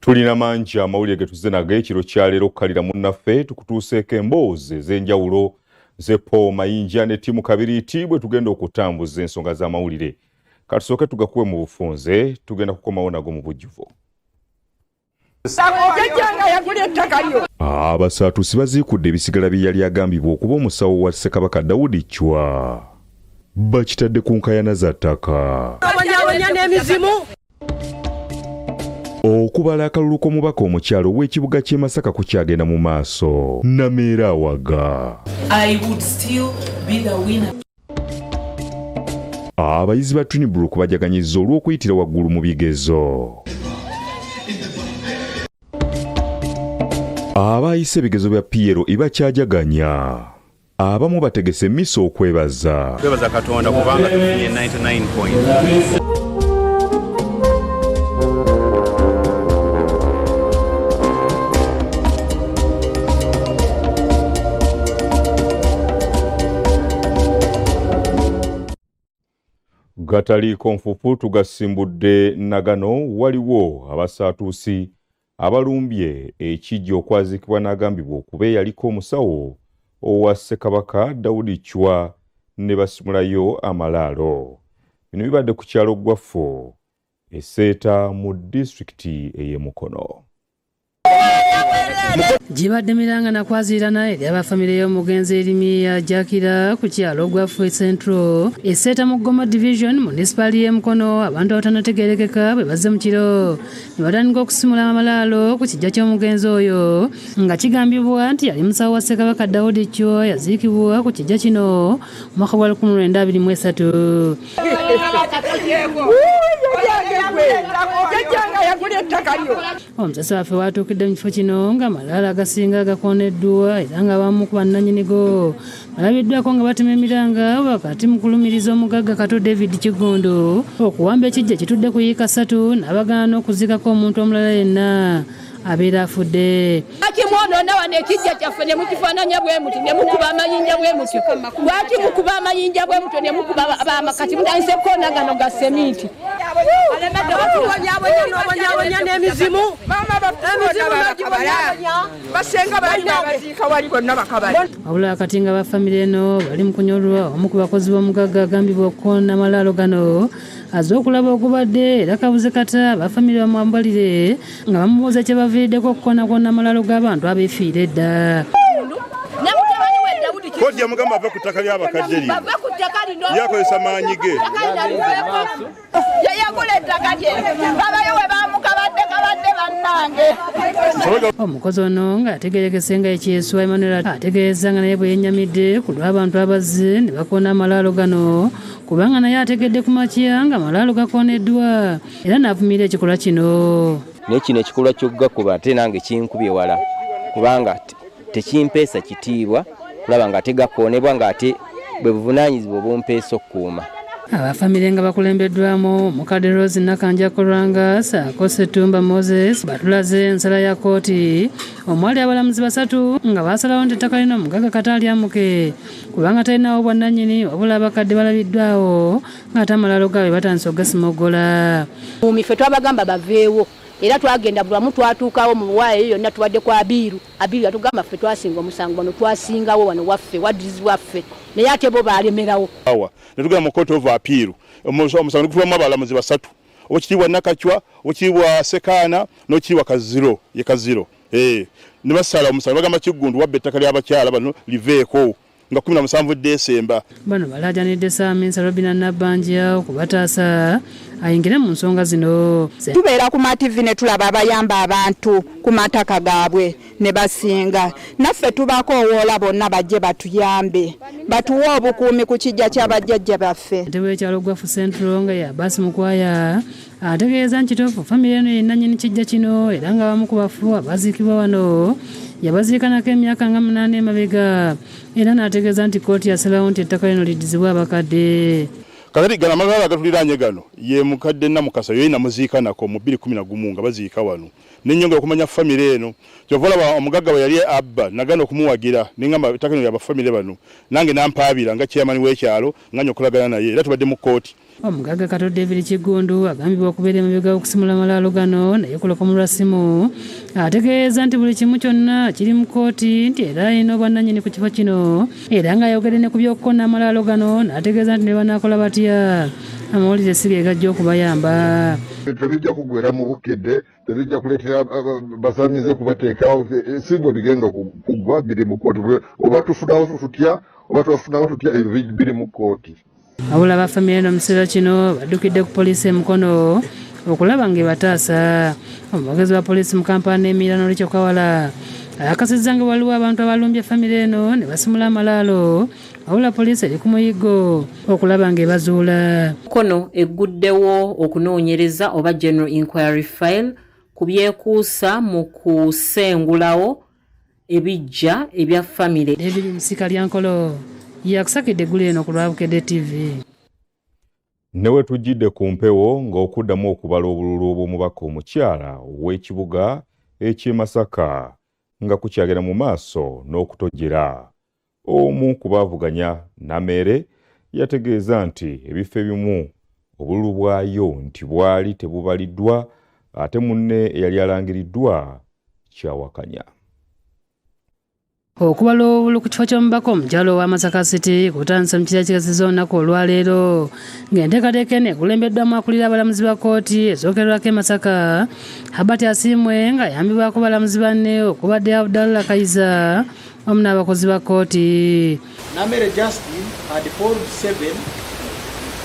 Tulina mangi amawulire ge tuzze nago ekiro kya leero okukalira munnaffe tukutuuseeko emboozi ez'enjawulo nze Paul Mayinja ne ttiimu Kabiriiti bwe tugenda okutambuza ensonga z'amawulire. Katusooke tugakuwe mu bufunze, tugenda kukomawo nago mu bujjuvu. Abasaatuusi baziikudde ebisigala bye yali agambibwa okuba omusawo wa Ssekabaka Daudi Chwa. Bakitadde ku nkayana za ttaka. Okubala akalulu k'omubaka omukyala ow'ekibuga ky'e Masaka kukyagenda mu maaso. Nameera awaga. I would still be the winner. Abayizi ba Twinbrook bajaganyizza olw'okuyitira waggulu mu bigezo. Abaayise ebigezo bya PLE bakyajaganya. Abamu bategese mmisa okwebaza. Twebaza Katonda kubanga tufunye 99 points. Gataliiko nfufu tugasimbudde nagano waliwo abasaatuusi abalumbye ekijja okwaziikibwa n'agambibwa okuba eyaliko omusawo owa Ssekabaka Daudi Chwa ne basimulayo amalaalo. Bino bibadde ku kyalo Gwaffo e Seeta mu disitulikiti ey'e Mukono. Gibadde miranga na kwaziirana eri aba famire y'omugenzi Erimiya Jakira ku kyalo Gwaffe Central e Seeta mu Goma Division munisipaali y'e Mukono abantu abatanategeerekeka bwe bazze mu kiro ne batandika okusimula amalaalo ku kijja ky'omugenzi oyo nga kigambibwa nti yali musawo wa Ssekabaka Daudi Chwa yaziikibwa ku kijja kino mu mwaka gwa 1923. Omusasi waffe watuukidde mu kifo kino nga amalaalo agasinga gakooneddwa era nga abamu ku bannannyinigo balabiddwako nga batema emiranga wakati mu kulumiriza omugagga Kato David Kiggundu okuwamba ekijja ekitudde ku yiika ssatu n'abagaana okuziikako omuntu omulala yenna abeera afudde. Lwaki mwonoona wano ekijja kyaffe ne mukifaananya bwe mutyo ne mukuba amayinja bwe mutyo? Lwaki mukuba amayinja bwe mutyo ne mukuba kati mutandise kukoona gano ga seminti? N'obonyabonya n'emizimu basenga balina abaziika wali bonna bakabali. Wabula kati nga ba famire eno bali mu kunyolwa omu ku bakozi b'omugagga agambibwa okukoona amalaalo gano aze okulaba ogubadde era kabuze kata aba famire bamwambalire nga bamubuuza kye baviiriddeko okukoonakona amalaalo g'abantu abeefiira edda. Kkooti yamugamba ave ku ttaka ly'abakadde lino yakozesa maanyi ge. Yeyagula ettaka lye babayo we bamukabadde kabadde bannange. Omukozi ono nga ategerekese nga Ekyeswa Emmanuel ategeeza nga naye bwe yennyamidde ku lw'abantu abazze ne bakoona amalaalo gano kubanga naye ategedde ku makya nga amalaalo gakooneddwa era n'avumirira ekikolwa kino. Naye kino ekikolwa ky'okugakuba ate nange kinkubye wala kubanga tekimpeesa kitiibwa kulaba nga tegakoonebwa ng'ate bwe buvunaanyizibwa obumpeesa okukuuma. Abafamire nga bakulembeddwamu omukadde Rose Nakanja Kolwanga ssaako Ssetumba Moses batulaze ensala ya kkooti omwali abalamuzi basatu nga baasalawo nti ettaka lino omugagga Kato alyamuke kubanga talinawo bwannannyini wabula abakadde balabiddwawo ng'ate amalaalo gaabwe batandise okugasimoggola. Ffe twabagamba baveewo era twagenda buli wamu twatuukawo mu buwaayo eyo yonna tubadde ku Abiiru. Abiiru yatugamba ffe twasinga omusango wano twasingawo wano waffe wadizi waffe naye ate bo baalemerawo. Awa ne tugenda mu Court of Appeal omusango ne gutulwamu abalamuzi basatu Owekitiibwa Nakachwa, Owekitiibwa Sekaana n'Owekitiibwa Kaziro ye Kaziro ne basala omusango bagamba Kiggundu wabba ettaka ly'abakyala bano liveeko nga 17 Desemba. Bano balaajanidde Ssaabaminsa Robinah Nabbanja okubataasa ayingire mu nsonga zino. Tubeera ku mativi ne tulaba abayamba abantu ku mataka gaabwe ne basinga. Naffe tubakoowoola bonna bajje batuyambe batuwe obukuumi ku kijja kya bajjajja baffe. Ssentebe w'ekyalo Gwafu Central nga ye Abbas Mukwaya ategeeza nti kituufu famire eno ye nnannyini kijja kino era ng'abamu ku bafu abaziikibwa wano yabaziikanako emyaka nga 8 emabega era n'ategeeza nti kkooti yasalawo nti ettaka lino liddizibwe abakadde. Kakati gano amalwaliro agatuliraanye gano ye mukadde Namukasa ye namuziikanako mu bbiri kkumi na gumu nga baziika wano ne nnyongera okumanya famire eno kyova olaba omugagga bwe yali abba nagaana okumuwagira ne ngamba ettaka lino lya bafamire bano nange n'ampaabira nga chairman w'ekyalo nganya okulagana naye era tubadde mu kkooti. Omugagga Kato David Kiggundu agambibwa okubeera emabega w'okusimula amalaalo gano naye ku lukomo lwa ssimu ategeeza nti buli kimu kyonna kiri mu kkooti nti era alina obwannannyini ku kifo kino era ng'ayogedde ne ku by'okukona amalaalo gano n'ategeeza nti ne banaakola batya amawulire si ge gajja okubayamba. Tebijja kuggwera mu Bukedde, tebijja kuleetera basamize kubateekawo, si bwe bigenda kuggwa, biri mu kkooti. Oba tufunawo tutya oba twafunawo tutya, ebyo biri mu kkooti. Wabula aba famire eno mu kiseera kino baddukidde ku poliisi e Mukono okulaba ng'ebataasa. Omwogezi wa poliisi mu Kampala n'emiriraano Rachel Kawala akakasizza nga waliwo abantu abalumbye famire eno ne basimula amalaalo wabula poliisi eri ku muyiggo okulaba ng'ebazuula. Mukono egguddewo okunoonyereza oba General Inquiry File ku byekuusa mu kusengulawo ebiggya ebya famire. David Musika Lyankolo yakusakidde eggulo eno ku lwa Bukedde TV. Ne we tujjidde ku mpewo ng'okuddamu okubala obululu obw'omubaka omukyala ow'ekibuga eky'e Masaka nga kukyagenda mu maaso n'okutojjera. Omu ku baavuganya Nameere yategeeza nti ebifo ebimu obululu bwayo nti bwali tebubaliddwa ate munne eyali alangiriddwa kyawakanya. Okubala obululu ku kifo ky'omubaka omukyala owa Masaka City kutandise mu kiro ekikesezza olunaku olwaleero ng'enteekateeka eno ekulembeddwamu akulira abalamuzi ba kkooti esookerwako e Masaka Herbert Asiimwe ng'ayambibwako balamuzi banne okubadde Abdallah Kayiza wamu n'abakozi ba kkooti. Namere Justin had polled 7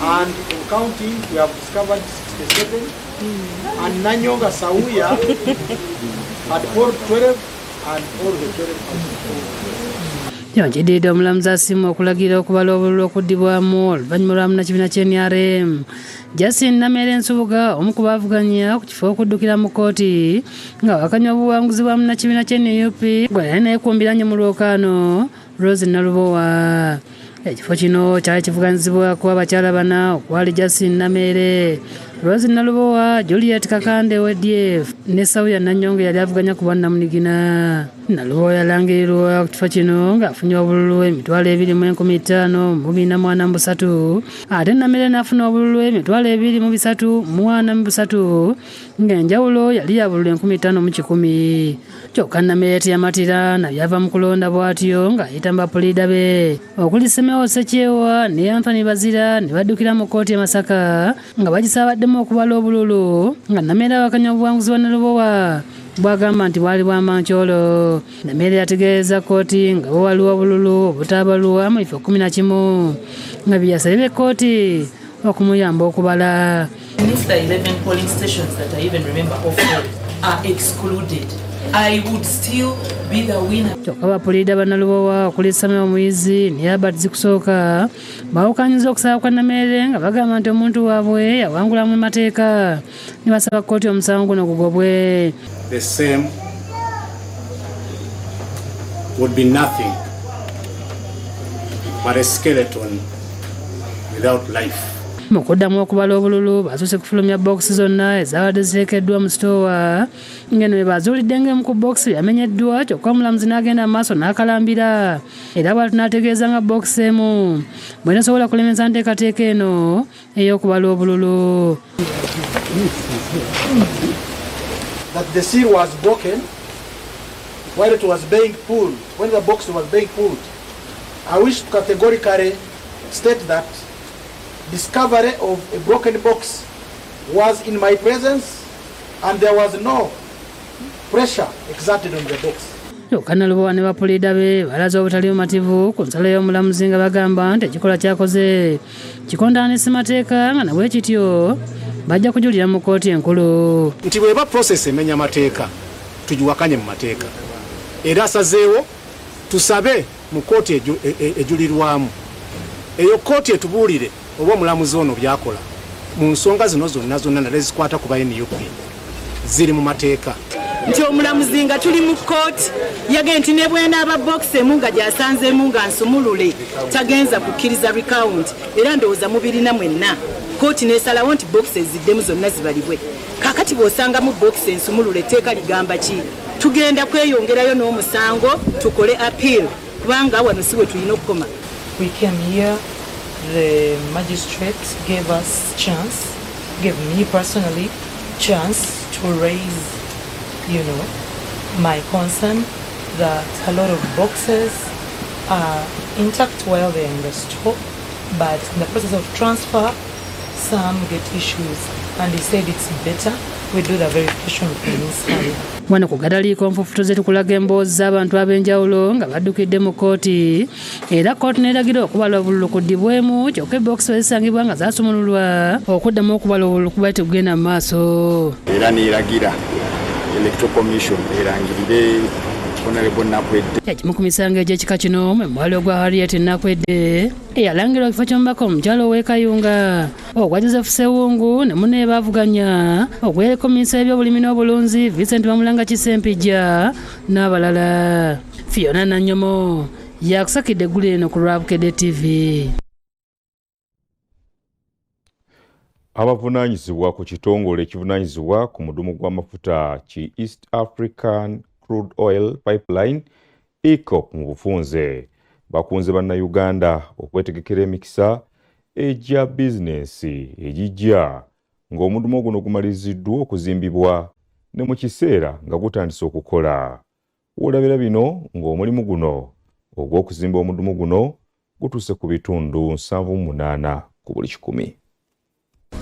and on counting we have discovered 67 and Nanyonga Sauya had polled 12 and all the 12 Kino kiddiridde omulamuzi Asiimwe okulagira okubala obululu okuddibwamu oluvannyuma lwa munnakibiina kya NRM Justin Namere Nsubuga omu ku baavuganya ku kifo okuddukira mu kkooti nga awakanya obuwanguzi bwa munnakibiina kya NUP gwe yali naye kumbiranye mu lwokaano Rose Nalubowa. Ekifo kino kyali kivuganyizibwako abakyala bana okwali Justin Namere, Rose Nalubowa, Juliet Kakande owa ADF ne Sauya Nanyonga eyali avuganya ku bwannamunigina. Nalubowa yalangirirwa ku kifo kino ng'afunye obululu 2,543 ate Namere n'afuna obululu 2,343 ng'enjawulo yali ya bululu 5,100. Kyokka Namere teyamatira na byava mu kulonda bw'atyo ng'ayita mu bapuliida be okuli Semeo Ssekyewa ne Anthony Bazira ne baddukira mu kkooti e Masaka nga bagisaabaddemu okubala obululu nga Namere awakanya obuwanguzi bwa Nalubowa bw'agamba nti bwali bwa mankyolo. Namere yategeeza kkooti nga bwe waliwo obululu obutaabalwa mu bifo 11 nga bye yasabye kkooti okumuyamba okubala. And if the 11 polling stations that I even remember offhand are excluded, I would still be the winner. Kyokka bapuliida ba Nalubowa okuli Samuel Muyizi ne Herbert Zikusooka baawukanyizza okusaba kwa Namere nga bagamba nti omuntu waabwe yawangula mu mateeka ne basaba kkooti omusango guno gugobwe. The same would be nothing but a skeleton without life. Mu kuddamu okubala obululu basoose kufulumya bookisi zonna ezabadde ziteekeddwa mu sitoowa ng'eno bwe bazuulidde ng'emu ku bookisi yamenyeddwa kyokka omulamuzi n'agenda mu maaso n'akalambira era bw'atyo n'ategeeza nga bookisi emu bw'enasobola kulemesa nteekateeka eno ey'okubala obululu. That the seal was broken while it was being pulled, when the box was being pulled. I wish to categorically state that discovery of a broken box was in my presence and there was no pressure exerted on the box. Kyokka Nalubowa ne bapuliida be balaze obutali bumativu ku nsala y'omulamuzi nga bagamba nti ekikolwa kyakoze kikontana ne ssemateeka nga nabwe kityo bajja kujulira mu kkooti enkulu. Nti bw'eba process emenya mateeka tugiwakanye mu mateeka era asazeewo tusabe mu kkooti ejulirwamu eyo kkooti etubuulire oba omulamuzi ono byakola mu nsonga zino zonna zonna naddala ezikwata ku ba NUP ziri mu mateeka. Nti omulamuzi nga tuli mu kkooti yagenda nti ne bwenaaba bookisi emu nga gyasanzeemu nga nsumulule tagenza kukkiriza recount era ndowooza mubirina mwenna kkooti n'esalawo nti bookisi eziddemu zonna zibalibwe. Kaakati bw'osangamu bookisi ensumulule etteeka ligamba ki? Tugenda kweyongerayo n'omusango tukole appeal kubanga wano si we tulina okukoma. We came here. The magistrate gave us chance, gave me personally chance to raise my concern that a lot of boxes are intact while they're in the store, but in the process of transfer, some get issues, and he said it's better we do the verification from inside. Wano ku Gataliiko Nfufuto ze tukulaga emboozi z'abantu ab'enjawulo nga baddukidde mu kkooti, era kkooti n'eragira okubala obululu kuddibwemu, kyokka ebokisi we zisangibwa nga zaasumululwa, okuddamu okubala obululu kuba tekugenda mu maaso. Era n'eragira Electoral Commission erangirire Honorable Nakwedde. Ekimu ku misango egy'ekika kino mwe mwali ogwa Harriet Nakwedde eyalangirwa ekifo ky'omubaka omukyala ow'e Kayunga, ogwa Joseph Ssewungu ne munne baavuganya, ogw'eriko minisita w'ebyobulimi n'obulunzi Vincent Bamulanga Kisempijja n'abalala. Fiona Nanyomo yakusakidde eggulu eno ku lwa Bukedde TV. Abavunaanyizibwa ku kitongole ekivunaanyizibwa ku mudumu gw'amafuta ki East African Crude Oil Pipeline EACOP mu bufunze bakunze bannayuganda okwetegekera emikisa egya bizinensi egijja ng'omudumu guno gumaliziddwa okuzimbibwa ne mu kiseera nga gutandise okukola. Wolabira bino ng'omulimu guno ogw'okuzimba omudumu guno gutuuse ku bitundu 78 ku buli 100.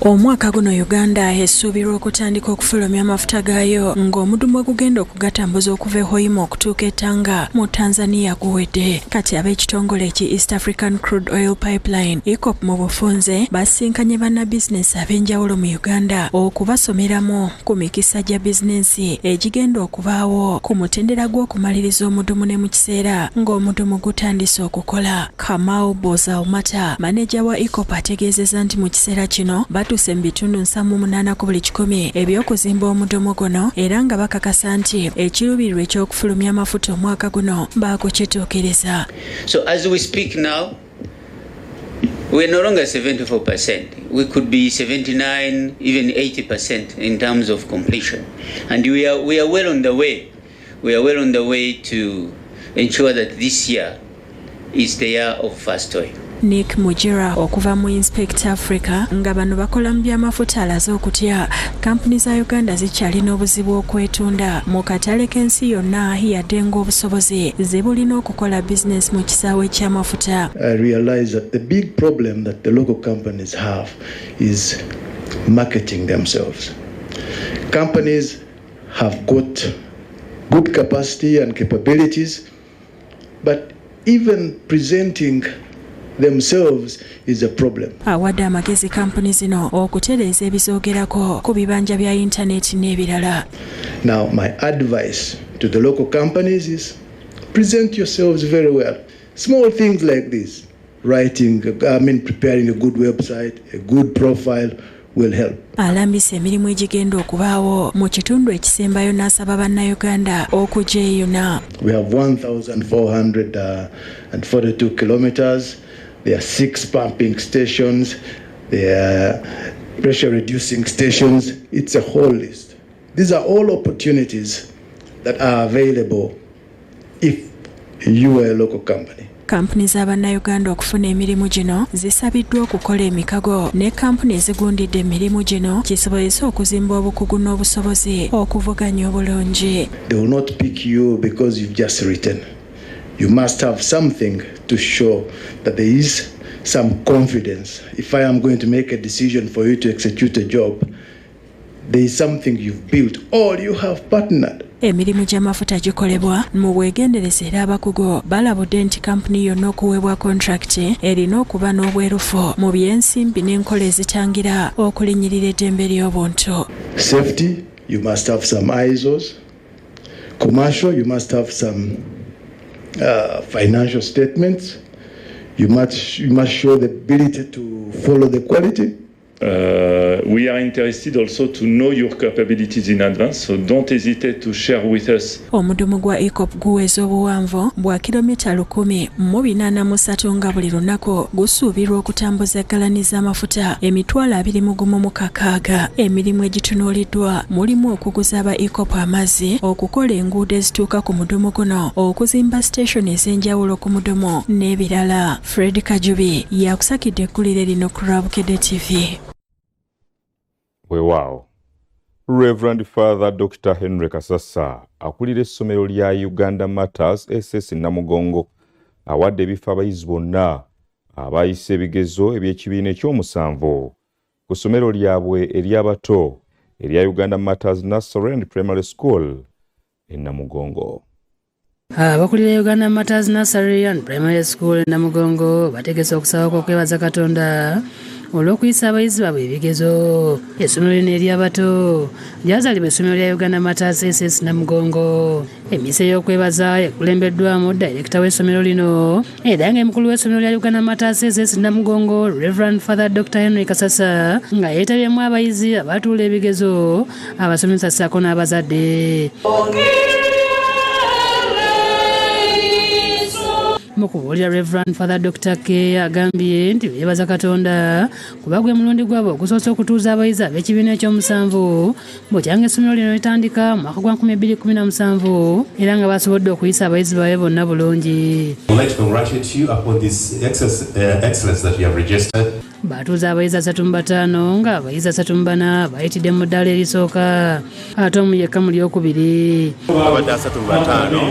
Omwaka guno Uganda esuubirwa okutandika okufulumya amafuta gaayo ng'omudumu ogugenda okugatambuza okuva e Hoima okutuuka e Tanga mu Tanzania guwedde. Kati ab'ekitongole ki East African Crude Oil Pipeline EACOP mu bufunze basinkanye bannabizinensi ab'enjawulo mu Uganda okubasomeramu ku mikisa gya bizinensi egigenda okubaawo ku mutendera gw'okumaliriza omudumu ne mu kiseera ng'omudumu gutandise okukola. Kamau Bozaumata, maneja wa EACOP, ategeezezza nti mu kiseera kino batuuse mu bitundu 78 ku buli 100 eby'okuzimba omudumu guno, era nga bakakasa nti ekiruubirirwa eky'okufulumya amafuta omwaka guno baakukituukiriza. So as we speak now, we are no longer 74%. We could be 79, even 80% in terms of completion. And we are well on the way. We are well on the way to ensure that this year is the year of first oil. Nick Mujira okuva mu Inspect Africa nga bano bakola mu by'amafuta alaze okutya kampuni za Uganda zikyalina obuzibu okwetunda mu katale k'ensi yonna yadde ng'obusobozi zibulina okukola bizinesi mu kisaawe ky'amafuta. I realize that the big problem that the local companies have is marketing themselves. Companies have got good capacity and capabilities, but even presenting themselves is a problem. Awadde amagezi kampuni zino okutereeza ebizoogerako ku bibanja bya yintaneti n'ebirala. Now my advice to the local companies is present yourselves very well. Small things like this, preparing a good website, a good profile will help. Alambisa emirimu egigenda okubaawo mu kitundu ekisembayo n'asaba bannayuganda okugyeyuna. We have 1,442 kilometers. There are 6 pumping stations. There are pressure reducing stations. It's a whole list. These are all opportunities that are available if you are a local company. Kampuni z'abannayuganda okufuna emirimu gino zisabiddwa okukola emikago ne kampuni ezigundidde emirimu gino kisobozese okuzimba obukugu n'obusobozi okuvuganya obulungi. They will not pick you because you've just written. You must have something to show that there is some confidence. If I am going to make a decision for you to execute a job, there is something you've built or you have partnered. Emirimu gy'amafuta gikolebwa mu bwegendereza era abakugu balabudde nti kampuni yonna okuweebwa kontrakiti erina okuba n'obwerufu mu by'ensimbi n'enkola ezitangira okulinnyirira eddembe ly'obuntu. Safety, you must have some ISOs. Commercial, you must have some financial statements. You must show the ability to follow the quality. We are interested also to know your capabilities in advance, so don't hesitate to share with us. Omudumu gwa EACOP guweza obuwanvu bwa kilomita 1083 nga buli lunaku gusuubirwa okutambuza ggalani z'amafuta 216,000. Emirimu egitunuuliddwa mulimu okuguza aba EACOP amazzi, okukola enguudo ezituuka ku mudumu guno, okuzimba siteshoni ez'enjawulo ku mudumu n'ebirala. Fred Kajubi yakusakidde eggulire lino ku Bukedde TV. Weewaawo. Reverend Father Dr. Henry Kasasa akulira essomero lya Uganda Martyrs SS Namugongo awadde ebifo abayizi bonna abayise ebigezo eby'ekibiina ekyomusanvu ku ssomero lyabwe ery'abato erya Uganda Martyrs Nursery and Primary School e Namugongo. Abakulira Uganda Martyrs Nursery and Primary School e Namugongo bategese okusaba kw'okwebaza Katonda olw'okuyisa abayizi baabwe ebigezo. Essomero lino ery'abato lyazaalibwa essomero lya Uganda Martyrs SS Namugongo. Emmisa ey'okwebaza ekulembeddwamu dayirekita w'essomero lino era nga mukulu w'essomero lya Uganda Martyrs SS Namugongo, Reverend Father Dr. Henry Kasasa, nga yeetabyemu abayizi abatuula ebigezo, abasomesa ssaako n'abazadde. Mu kubuulira, Reverend Father Dr. K agambye nti beebaza Katonda kuba gwe mulundi gwabwe ogusoose okutuuza abayizi ab'ekibiina ekyomusanvu bukyanga essomero lino litandika mu mwaka gwa 2017 era nga basobodde okuyisa abayizi baabwe bonna bulungi. I would like to congratulate you upon this excellence that you have registered. Batuuza abayizi 35 nga abayizi 34 bayitidde mu ddaala erisooka ate omu yekka mu lyokubiri. Abadde 35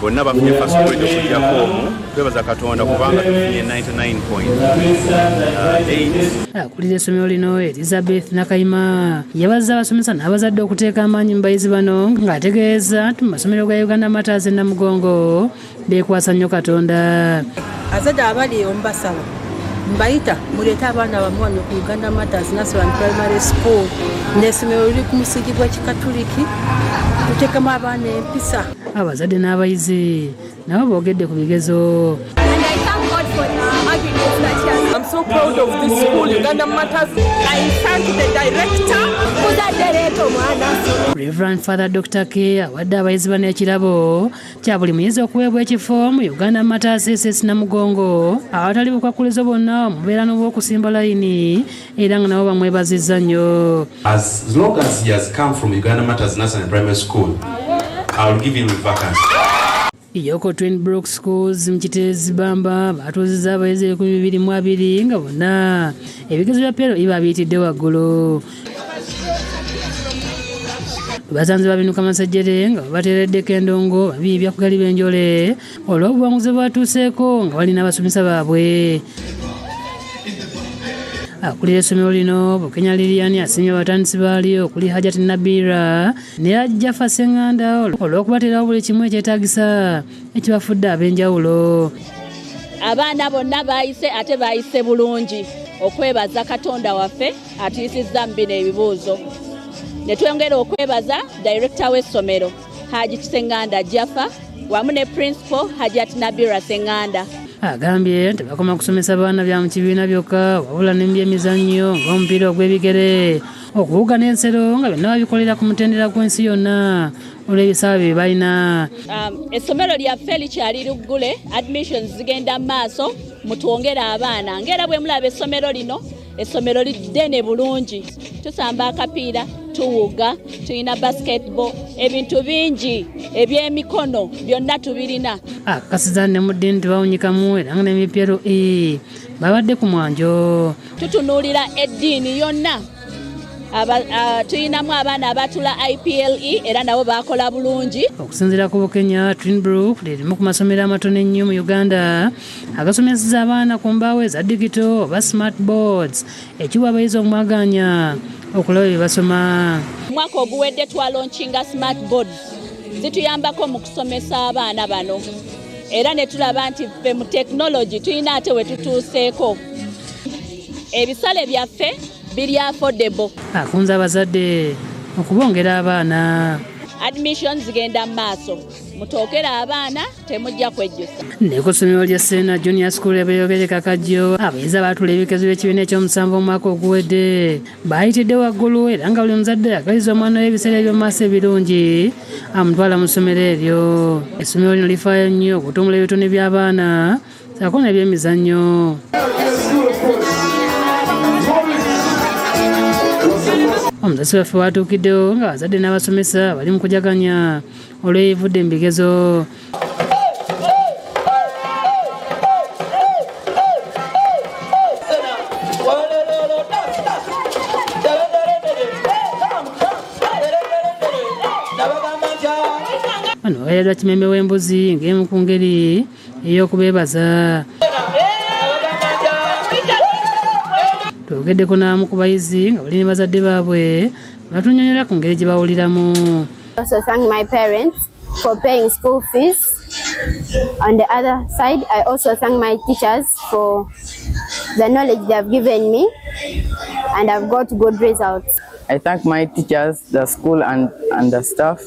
bonna bafunye first grade okuggyako omu. Twebaza Katonda kubanga tufunye 99.8. Akulira essomero lino Elizabeth Nakayima yeebazza abasomesa n'abazadde okuteeka amaanyi mu bayizi bano ng'ategeeza nti mu masomero ga Uganda Martyrs e Namugongo beekwasa nnyo Katonda. Azadde abali omubasaba mbayita muleete abaana bammwe wano ku Uganda Martyrs Nursery and Primary School. N'essomero liri ku musingi gwa Kikatuliki, tuteekemu abaana empisa. Abazadde n'abayizi nabo boogedde ku bigezo. And I thank God for the aggregates that he has. I'm so proud of this school, Uganda Martyrs. I thank the director. Muzadde leeta omwana. Reverend Father Dr. K awadde abayizi bano ekirabo kya buli muyizi okuweebwa ekifo mu Uganda Martyrs SS Namugongo awatali bukwakulizo bwonna omubeera n'obwokusimba layini era nga nabo bamwebazizza nnyo. As long as he has come from Uganda Martyrs Nursery and Primary School, I will give him a vacancy. Yoko Twin Brook Schools mu Kiteezi Bamba batuuzizza abayizi 2020 nga bonna ebigezo bya PLE babiyitidde waggulu. Basanze babinuka masejjere nga babateereddeko endongo babiibya ku galiba enjole olw'obuwanguzi bwatuuseeko nga balina abasomesa baabwe. Akulira essomero lino Bukenya Lilian asiimye abatandisi baalyo okuli Hajat Nabira ne Hajjafa Senganda olw'okubateerawo buli kimu ekyetaagisa ekibafudde ab'enjawulo. Abaana bonna baayise ate baayise bulungi okwebaza Katonda waffe atuyisizza mu bino ebibuuzo. Ne twongera okwebaza dayirekita w'essomero Haji Senganda Jaffa wamu ne principal Hajat Nabira Senganda. Agambye nti bakoma kusomesa baana bya mu kibiina byokka wabula n'ebyemizannyo ng'omupiira ogw'ebigere, okuwuga n'ensero nga byonna babikolera ku mutendera gw'ensi yonna olw'ebisaawe bye balina. Essomero lyaffe likyali luggule, admissions zigenda mu maaso, mutwongere abaana. Ng'era bwe mulaba essomero lino, essomero liddene bulungi. Tusamba akapiira, tuwuga, tulina basketball, ebintu bingi ebyemikono byonna tubirina. Akakasiza ne mu ddiini tebawunyikamu era nga n'emipiero E babadde ku mwanjo. Tutunuulira eddiini yonna. Tulinamu abaana abatula IPLE era nabo bakola bulungi. Okusinziira ku Bukenya, Twinbrook lirimu ku masomero amatono ennyo mu Uganda agasomeseza abaana ku mbaawo eza digito oba smart boards ekiwa abayizi omwaganya okulaba bye basoma. Omwaka oguwedde twalaunchinga smart boards zituyambako mu kusomesa abaana bano era ne tulaba nti ffe mu tekinologi tulina ate we tutuuseeko. Ebisale byaffe biri affordable. Akunze abazadde okubongera abaana. Admission zigenda mu maaso, mutookere abaana, temujja kwejjusa. Ne ku ssomero lya Serena Junior School ebeyogereka Kajjo, abayizi abaatula ebikezo by'ekibiina ekyomusanvu omwaka oguwedde bayitidde waggulu, era nga buli muzadde akaliza omwana we ebiseera eby'omu maaso ebirungi amutwala mu ssomero eryo. Essomero lino lifaayo nnyo okutumbula ebitone by'abaana ssaako n'ebyemizannyo. Omusasi waffe watuukiddewo nga abazadde n'abasomesa bali mu kujaganya olw'ebivudde mu bigezo. Bano baweereddwa kimembe w'embuzi ng'emu ku ngeri ey'okubeebaza. Twogeddeko n'abamu ku bayizi nga bali ne bazadde baabwe, batunyonyola ku ngeri gye bawuliramu. Also thank my parents for paying school fees. On the other side, I also thank my teachers for the knowledge they have given me, and I've got good results. I thank my teachers, the school and the staff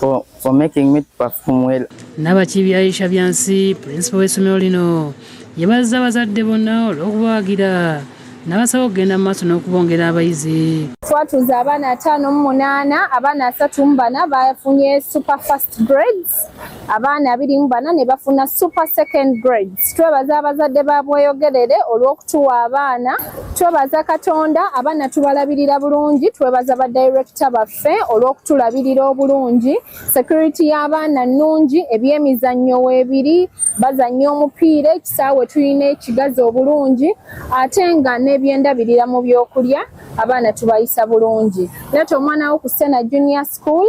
for making me perform well. Nabakibi Aisha Byansi, principal w'essomero lino, yeebazza abazadde bonna olw'okubawagira n'abasaba okugenda mu maaso n'okubongera abayizi. Twatuuza abaana 58, abaana 34 bafunye super first grades, abaana 24 ne bafuna super second grades. Twebaza abazadde ba Bweyogerere olw'okutuwa abaana. Twebaza Katonda, abaana tubalabirira bulungi. Twebaza badirekita baffe olw'okutulabirira obulungi. Security y'abaana nnungi, ebyemizannyo weebiri, bazannya omupiira, ekisaawe tulina ekigazi obulungi, ate nga n'ebyendabirira mu byokulya abaana tubayisa bulungi. Leeta omwana wo ku Sena Junior School,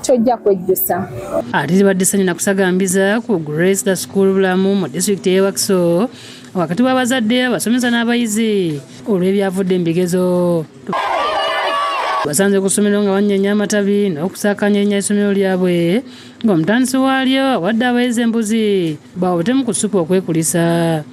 tojja kwejjusa. Ate zibadde ssanyu na kusagambiza ku Grace the School Bulamu mu disitulikiti y'e Wakiso wakati w'abazadde, abasomesa n'abayizi olw'ebyavudde mu bigezo. Basanze ku ssomero nga banyeenya amatabi n'okusaakanya essomero lyabwe, ng'omutandisi waalyo awadde abayizi embuzi bawutemu ku ssupu okwekulisa.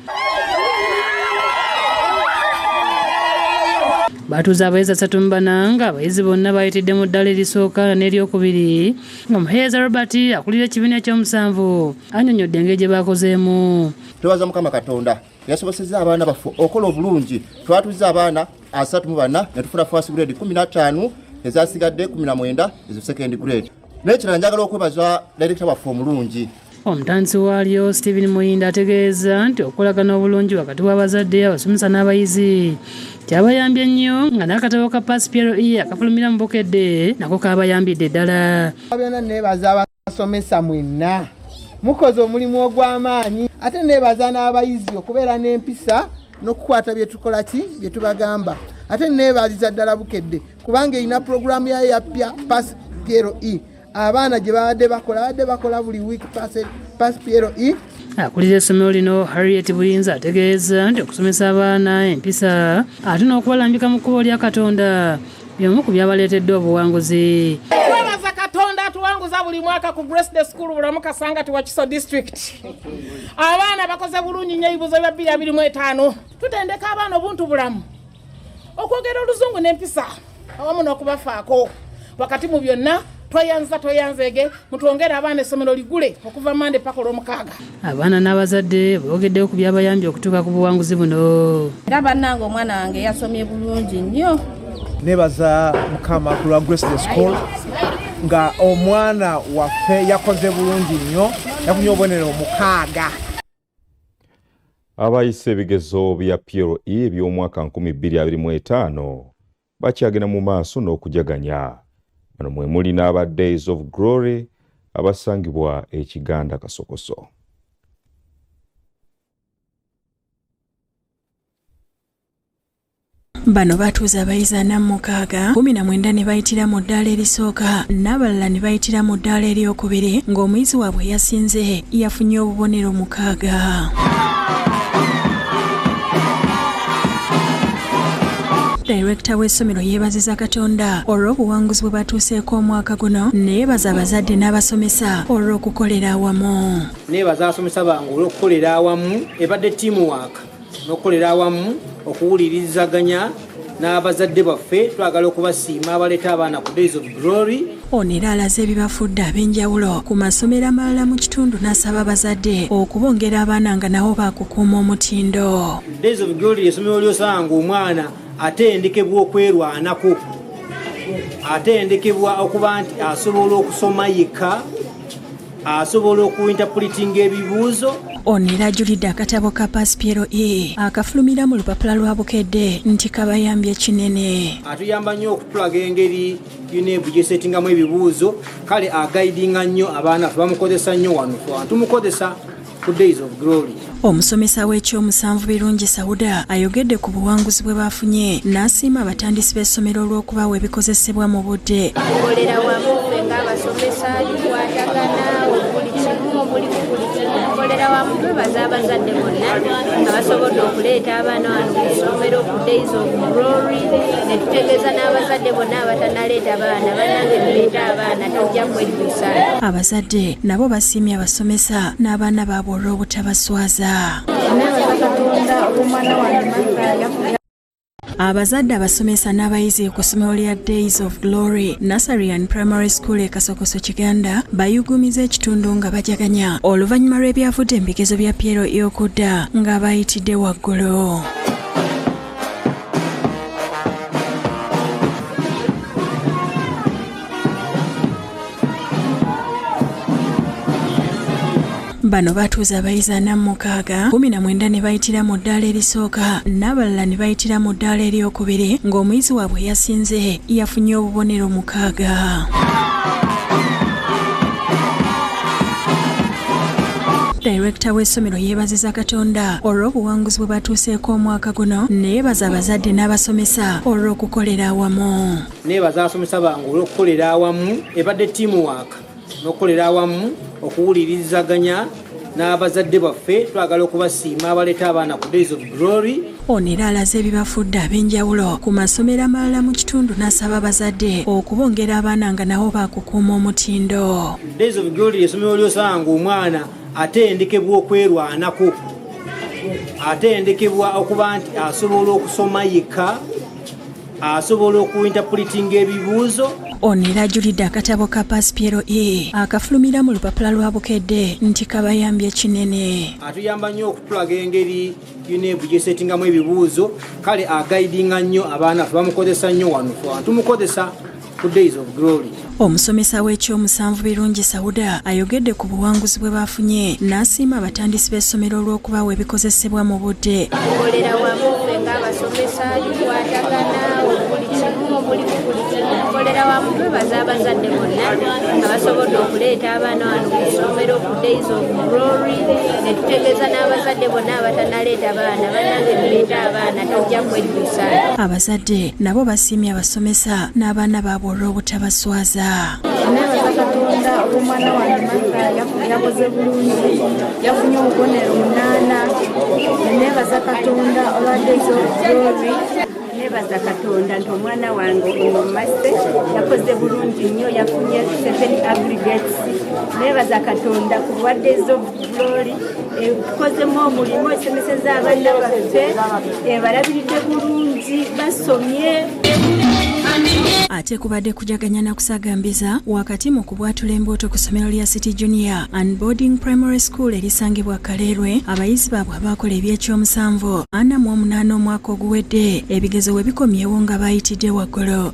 Batuuza abayizi 34, nga abayizi bonna bayitidde mu ddala erisooka n'eryokubiri, nga Muheereza Robert akulira ekibiina ekyomusanvu annyonnyodde engeri gye bakozeemu. Twebaza Mukama Katonda yasobosezza abaana baffe okola obulungi. Twatuuza abaana 34 ne tufuna first grade 15, ezasigadde 19 ezo second grade. N'ekirala, njagala okwebaza director waffe omulungi. Omutandisi waalyo Stephen Muyinda ategeeza nti okukolagana obulungi wakati w'abazadde, abasomesa n'abayizi kyabayambye nnyo, nga n'akatabo ka Pass PLE akafulumira mu Bukedde nako kabayambidde ddala. Byonna neebaza abasomesa mwenna, mukoze omulimu ogw'amaanyi, ate neebaza n'abayizi okubeera n'empisa n'okukwata bye tukola ki bye tubagamba. Ate neebaliza ddala Bukedde kubanga erina puroguramu yayo yapya Pass PLE, abaana gye babadde bakola, babadde bakola buli wiiki Pass PLE. Akulira essomero lino Harriet Buyinza ategeeza nti okusomesa abaana empisa ate n'okubalambika mu kkubo lya Katonda by'omu ku byabaleetedde obuwanguzi. Twebaza Katonda atuwanguza buli mwaka ku Grace the School Bulamu, Kasangati, Wakiso District. Abaana bakoze bulungi nnyo ebibuuzo bya 2025. Tutendeka abaana obuntu bulamu, okwogera oluzungu n'empisa awamu n'okubafaako. Wakati mu byonna, tweyanza tweyanzeege, mutwongere abaana, essomero ligule okuva Mande paka olwomukaaga. Abaana n'abazadde boogeddeyo ku byabayambye okutuuka ku buwanguzi buno. Era bannange, omwana wange yasomye bulungi nnyo. Nebaza Mukama ku lwa Grace the School, nga omwana waffe yakoze bulungi nnyo, yafunye obubonero 6. Abayise ebigezo bya PLE eby'omwaka 2025 bakyagenda mu maaso n'okujaganya. Bano mwe muli n'aba Days of Glory abasangibwa e Kiganda Kasokoso. Bano batuuza abayizi 46, 19 ne bayitira mu ddaala erisooka n'abalala ne bayitira mu ddaala eryokubiri, ng'omuyizi waabwe yasinze yafunye obubonero 6. Dayirekita w'essomero yeebaziza Katonda olw'obuwanguzi bwe batuuseeko omwaka guno, neyeebaza abazadde n'abasomesa olw'okukolera awamu. Neebaza abasomesa bange olw'okukolera awamu, ebadde teamwork n'okukolera awamu, okuwulirizaganya n'abazadde baffe. Twagala okubasiima abaleeta abaana ku Days of Glory. Ono era alaze ebibafudde ab'enjawulo ku masomero amalala mu kitundu n'asaba abazadde okubongera abaana nga nabo baakukuuma omutindo. Days of Glory essomero ly'osanga omwana atendekebwa okwerwanako, atendekebwa okuba nti asobola okusoma yekka, asobola okuinterpretinga ebibuuzo. Ono era ajulidde akatabo ka Pass PLE akafulumira mu lupapula lwa Bukedde nti kabayambye kinene. Atuyamba nnyo okutulaga engeri UNEB gyesetingamu ebibuuzo, kale agaidinga nnyo abaana ffe, bamukozesa nnyo wano, tumukozesa ku Days of Glory. Omusomesa w'ekyomusanvu Birungi Sauda ayogedde ku buwanguzi bwe bafunye n'asiima abatandisi b'essomero olw'okubawa ebikozesebwa mu budde. Tukolera wamu ffe ng'abasomesa, tukwatagana buli kimu, buli kimu tukolera wamu. Twebaza abazadde bonna abasobodde okuleeta abaana wano ku ssomero ku Days of Glory, ne tutegeeza n'abazadde bonna abatanaleeta baana, bannange muleete abaana, tojja kwejjusa. Abazadde nabo basiimye abasomesa n'abaana baabwe olw'obutabaswaza. Nebaza Katonda olw'omwana wange Martha. Abazadde, abasomesa n'abayizi ku ssomero lya Days of Glory Nursery and Primary School e Kasokoso Kiganda bayugumiza ekitundu nga bajaganya oluvannyuma lw'ebyavudde mu bigezo bya PLE okudda nga bayitidde waggulu. Bano batuuza abayizi 46, 19 ne bayitira mu ddaala erisooka n'abalala ne bayitira mu ddaala eryokubiri, ng'omuyizi waabwe yasinze yafunye obubonero 6. Dayirekita w'essomero yeebaziza Katonda olw'obuwanguzi bwe batuuseeko omwaka guno, neyeebaza abazadde n'abasomesa olw'okukolera awamu. Neebaza abasomesa bange olw'okukolera awamu, ebadde teamwork n'okukolera awamu, okuwulirizaganya n'abazadde baffe. Twagala okubasiima abaleeta abaana ku Days of Glory. Ono era alaze ebibafudde ab'enjawulo ku masomero amalala mu kitundu n'asaba abazadde okubongera abaana nga nabo baakukuuma omutindo. Days of Glory essomero ly'osanga omwana atendekebwa okwerwanako, atendekebwa okuba nti asobola okusoma yekka, asobola okuinterpretinga ebibuuzo. Ono era ajulidde akatabo ka Pass PLE akafulumira mu lupapula lwa Bukedde nti kabayambye kinene. Atuyamba nnyo okutulaga engeri UNEB gyesetingamu ebibuuzo, kale agaidinga nnyo abaana ffe, bamukozesa nnyo wano, tumukozesa ku Days of Glory. Omusomesa w'ekyomusanvu Birungi Sauda ayogedde ku buwanguzi bwe bafunye n'asiima abatandisi b'essomero olw'okubawa ebikozesebwa mu budde. Tukolera wamu ffe ng'abasomesa, tukwatagana buli kimu, buli kimu tukolera wamu. Twebaza abazadde bonna abasobodde okuleeta abaana wano ku ssomero ku Days of Glory, ne tutegeeza n'abazadde bonna abatanaleeta baana, bannange muleete abaana, tojja kwejjusa. Abazadde nabo basiimye abasomesa n'abaana baabwe olw'obutabaswaza. Nebaza Katonda olw'omwana wange Martha, yakoze bulungi, yafunye obubonero 8. Nebaza Katonda olwa Days of Glory. Nebaza Katonda nti omwana wange ono Masse yakoze bulungi nnyo, yafunye 7 aggregates. Nebaza Katonda ku lwa Days of Glory, tukozemu omulimu, esomeseza abaana baffe, ebalabiridde bulungi, basomye. Ate kubadde kujaganya na kusagambiza wakati mu kubwatula embuto ku ssomero lya City Junior and Boarding Primary School erisangibwa Kaleerwe, abayizi baabwe abakola ebyekyomusanvu 48 omwaka oguwedde ebigezo we bikomyewo nga bayitidde waggulu.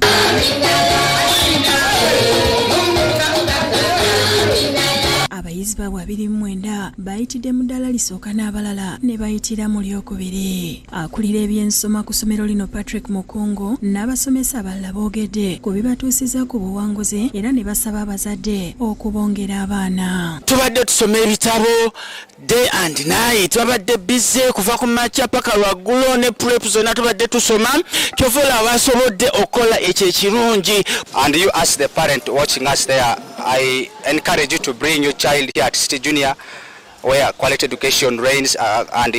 Abayizi baabwe 29 bayitidde mu ddaala lisooka n'abalala ne bayitira mu lyokubiri. Akulira ebyensoma ku ssomero lino Patrick Mukungu n'abasomesa abalala boogedde ku bibatuusiza ku buwanguzi era ne basaba abazadde okubongera abaana. Tubadde tusoma ebitabo day and night, babadde busy kuva ku makya paka lwaggulo ne prep zonna tubadde tusoma, kyova olaba basobodde okukola ekyo ekirungi. And you as the parent watching us there, I encourage you to bring your child here at City Junior, where quality education reigns, and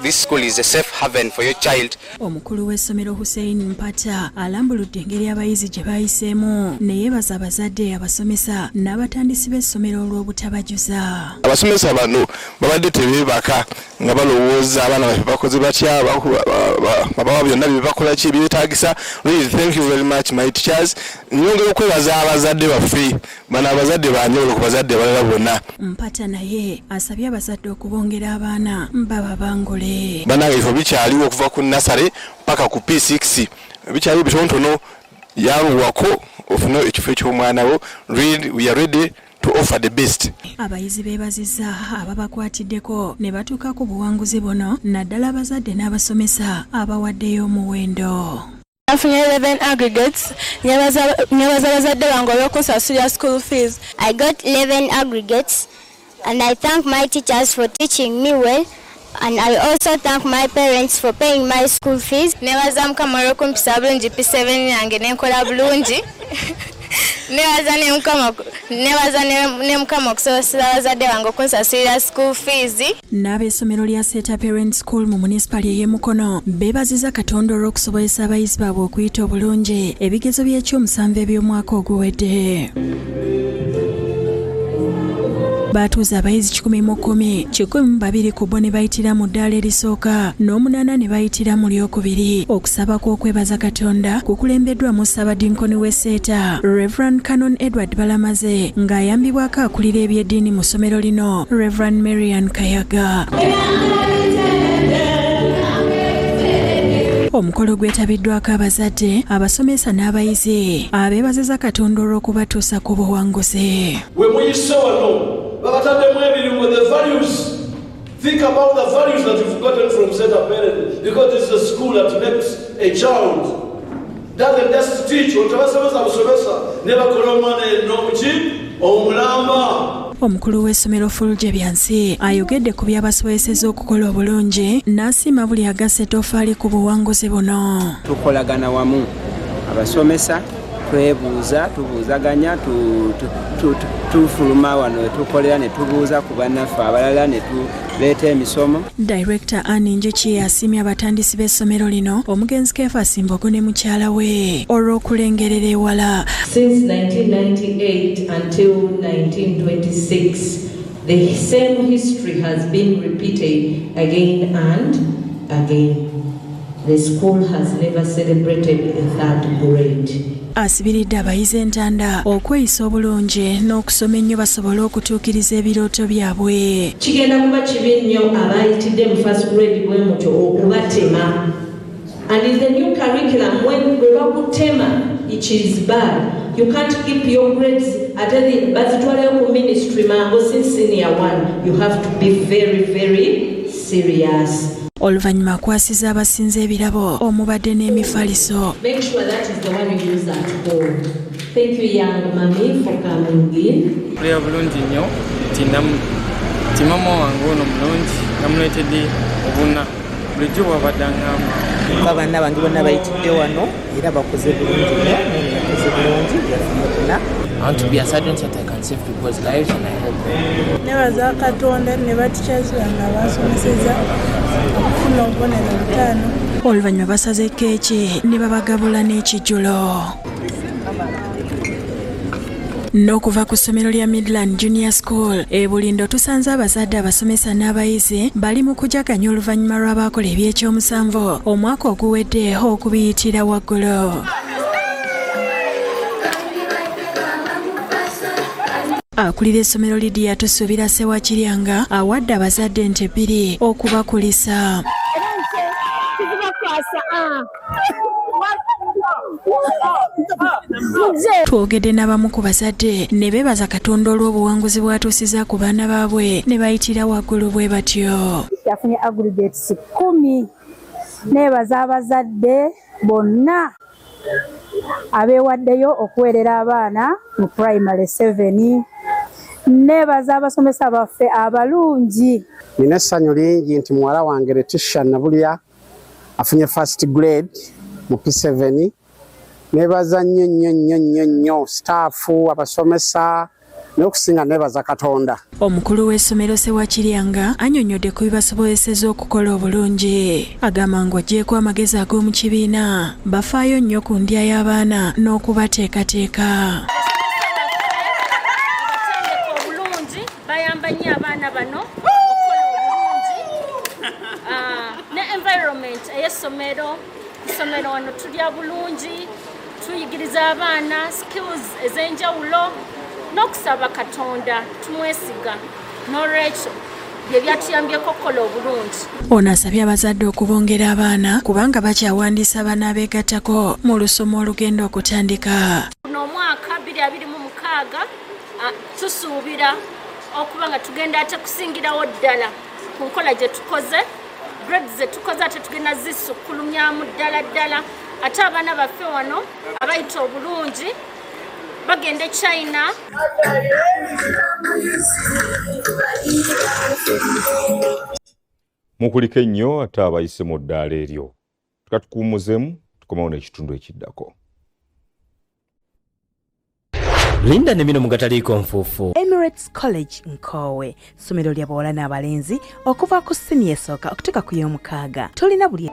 this school is a safe haven for your child. Omukulu w'essomero Hussein Mpata alambuludde engeri abayizi gye bayiseemu ne yeebaza abazadde, abasomesa n'abatandisi b'essomero olw'obutabajuza. Abasomesa bano babadde tebeebaka, Nga balowooza abaana baffe bakoze batya, babawa byonna bye bakola ki ebyetaagisa. Really, thank you very much, my teachers. Nyongera okwebaza abazadde baffe. Bano abazadde banjawulo ku bazadde abalala bonna. Mpata naye asabye abazadde okubongera abaana bababangule. Bannange, ebifo bikyaliwo okuva ku nursery paka ku P6, bikyaliwo bitonotono. Yanguwako ofune ekifo eky'omwana wo. Really, we are ready to offer the best. Abayizi beebazizza ababakwatiddeko ne batuuka ku buwanguzi buno, naddala abazadde n'abasomesa abawaddeyo omuwendo. Nafunye 11 aggregates. Nyebaza bazadde bange olw'okunsasulira school fees. I got 11 aggregates and I thank my teachers for teaching me well, and I also thank my parents for paying my school fees. Nebaza Mukama olw'okumpisa bulungi P7 yange nenkola bulungi. Nebaza ne Mukama okusobosera abazadde bange okunsasulira school fees. N'ab'essomero lya Seeta Parent School mu munisipaali ey'e Mukono beebaziza Katonda olw'okusobozesa abayizi baabwe okuyita obulungi ebigezo by'ekyomusanvu eby'omwaka oguwedde. Baatuuza abayizi 110, 102 ku bo ne bayitira mu ddaala erisooka n'omunaana ne bayitira mu lyokubiri. Okusaba kw'okwebaza Katonda kukulembeddwamu Ssaabadinkoni w'e Seeta, Reverend Canon Edward Balamaze, ng'ayambibwako akulira eby'eddiini mu ssomero lino, Reverend Marian Kayaga. Omukolo gwetabiddwako abazadde, abasomesa n'abayizi abeebaziza Katonda olw'okubatuusa ku buwanguzi. We muyise wano babataddemu ebirungo, the values. Think about the values that you've gotten from Seeta Parent, because this is a school that makes a child, doesn't just teach, otabasomesa busomesa ne bakola omwana yenna omuki omulamba. Omukulu w'essomero Fulje Byansi ayogedde ku byabasobozesezza okukola obulungi n'asiima buli agasse ettoffaali ku buwanguzi buno. Tukolagana wamu abasomesa, twebuuza, tubuuzaganya, tufuluma wano tukolera ne tubuuza ku bannaffe abalala ne tuleeta emisomo. Director Anne Njuki asiimye abatandisi b'essomero lino, omugenzi Kefas Mbogo ne mukyala we, olw'okulengerera ewala. Since 1998 until 1926, the same history has been repeated again and again. The school has never celebrated a third grade. Asibiridde abayizi entanda okweyisa obulungi n'okusoma ennyo basobole okutuukiriza ebirooto byabwe. Kigenda kuba kibi nnyo abayitidde mu first grade bwe mutyo okubatema. And in the new curriculum, when bwe bakutema, it is bad. You can't keep your grades ate bazitwalayo ku ministry mangu. Since senior one, you have to be very, very serious. Oluvannyuma akwasiza abasinze ebirabo omubadde n'emifaliso. Make sure that is the one you use at home. Thank you, young mummy, for coming in. Mpulira bulungi nnyo nti mama wange ono mulungi namuleetedde obuna bulijjo bw'abadde aŋŋamba. Abaana bange bonna bayitidde wano era bakoze bulungi nnyo, yakoze bulungi, yafunye buna. I want to be a sergeant so that I can save people's lives and I help them. Nebaza Katonda ne ba teachers bange abasomeseza okufuna obubonero 5. Oluvannyuma basaze keeki ne babagabula n'ekijjulo. N'okuva ku ssomero lya Midland Junior School e Bulindo tusanze abazadde, abasomesa n'abayizi bali mu kujaganya oluvannyuma lw'abaakola ebyekyomusanvu omwaka oguwedde okubiyitira waggulu. Akulira essomero Lydia Tusuubira Ssewakiryanga awadde abazadde ente 2 okubakulisa. Twogedde n'abamu ku bazadde ne beebaza Katonda olw'obuwanguzi bw'atuusizza ku baana baabwe ne bayitira waggulu bwe batyo. Yafunye aggregates 10. Neebaza abazadde bonna abeewaddeyo okuweerera abaana mu primary 7. Neebaza abasomesa baffe abalungi. Nina essanyu lingi nti muwala wange Letitia Nabulya afunye first grade mu P7. Neebaza nnyo nnyo nnyo nnyo nnyo staafu, abasomesa, n'okusinga neebaza Katonda. Omukulu w'essomero Ssewakiryanga annyonnyodde ku bibasobozesezza okukola obulungi. Agamba ng'oggyeeko amagezi ag'omu kibiina, bafaayo nnyo ku ndya y'abaana n'okubateekateeka. Abatendeka obulungi bayamba nnyo abaana bano okukola obulungi. Ey'essomero. Ku ssomero wano tulya bulungi, tuyigiriza abaana skills ez'enjawulo n'okusaba Katonda tumwesiga, n'olwekyo bye byatuyambyeko okukola obulungi. Ono asabye abazadde okubongera abaana kubanga bakyawandiisa abaana abeegattako mu lusoma olugenda okutandika. Guno omwaka 2026 tusuubira okuba nga tugenda ate kusingirawo ddala ku nkola gye tukoze, grades ze tukoze ate tugenda zisukkulumyamu ddala ddala. Ate abaana baffe wano abayita obulungi bagenda e China. Mukulike nnyo ate abayise mu ddaala eryo. Tukatukuwummuzemu, tukomawo n'ekitundu ekiddako. Linda ne bino mugataliiko nfuufu. Emirates College Nkoowe, ssomero lya bawala n'abalenzi okuva ku siniya esooka okutuuka ku y'omukaaga. Tulina buli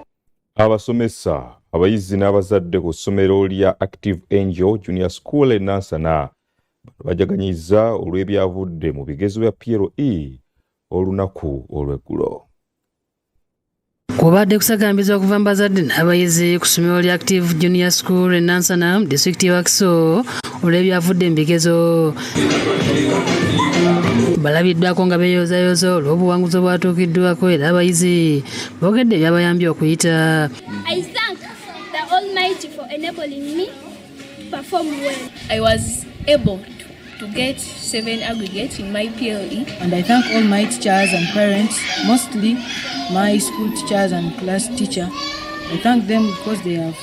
Abasomesa, abayizi n'abazadde ku ssomero lya Active Angel Junior School e Nansana bano bajaganyizza olw'ebyavudde mu bigezo bya PLE olunaku olw'eggulo. Kubadde kusagambiza okuva mu bazadde n'abayizi ku ssomero lya Active Junior School e Nansana mu disitulikiti y'e Wakiso olw'ebyavudde mu bigezo. Balabiddwako nga beeyozaayoza olw'obuwanguzi obwatuukiddwako era abayizi boogedde ebyabayambye okuyita. I thank the Almighty for enabling me to perform well. I was able to get 7 aggregates in my PLE. And I thank all my teachers and parents, mostly my school teachers and class teacher. I thank them because they have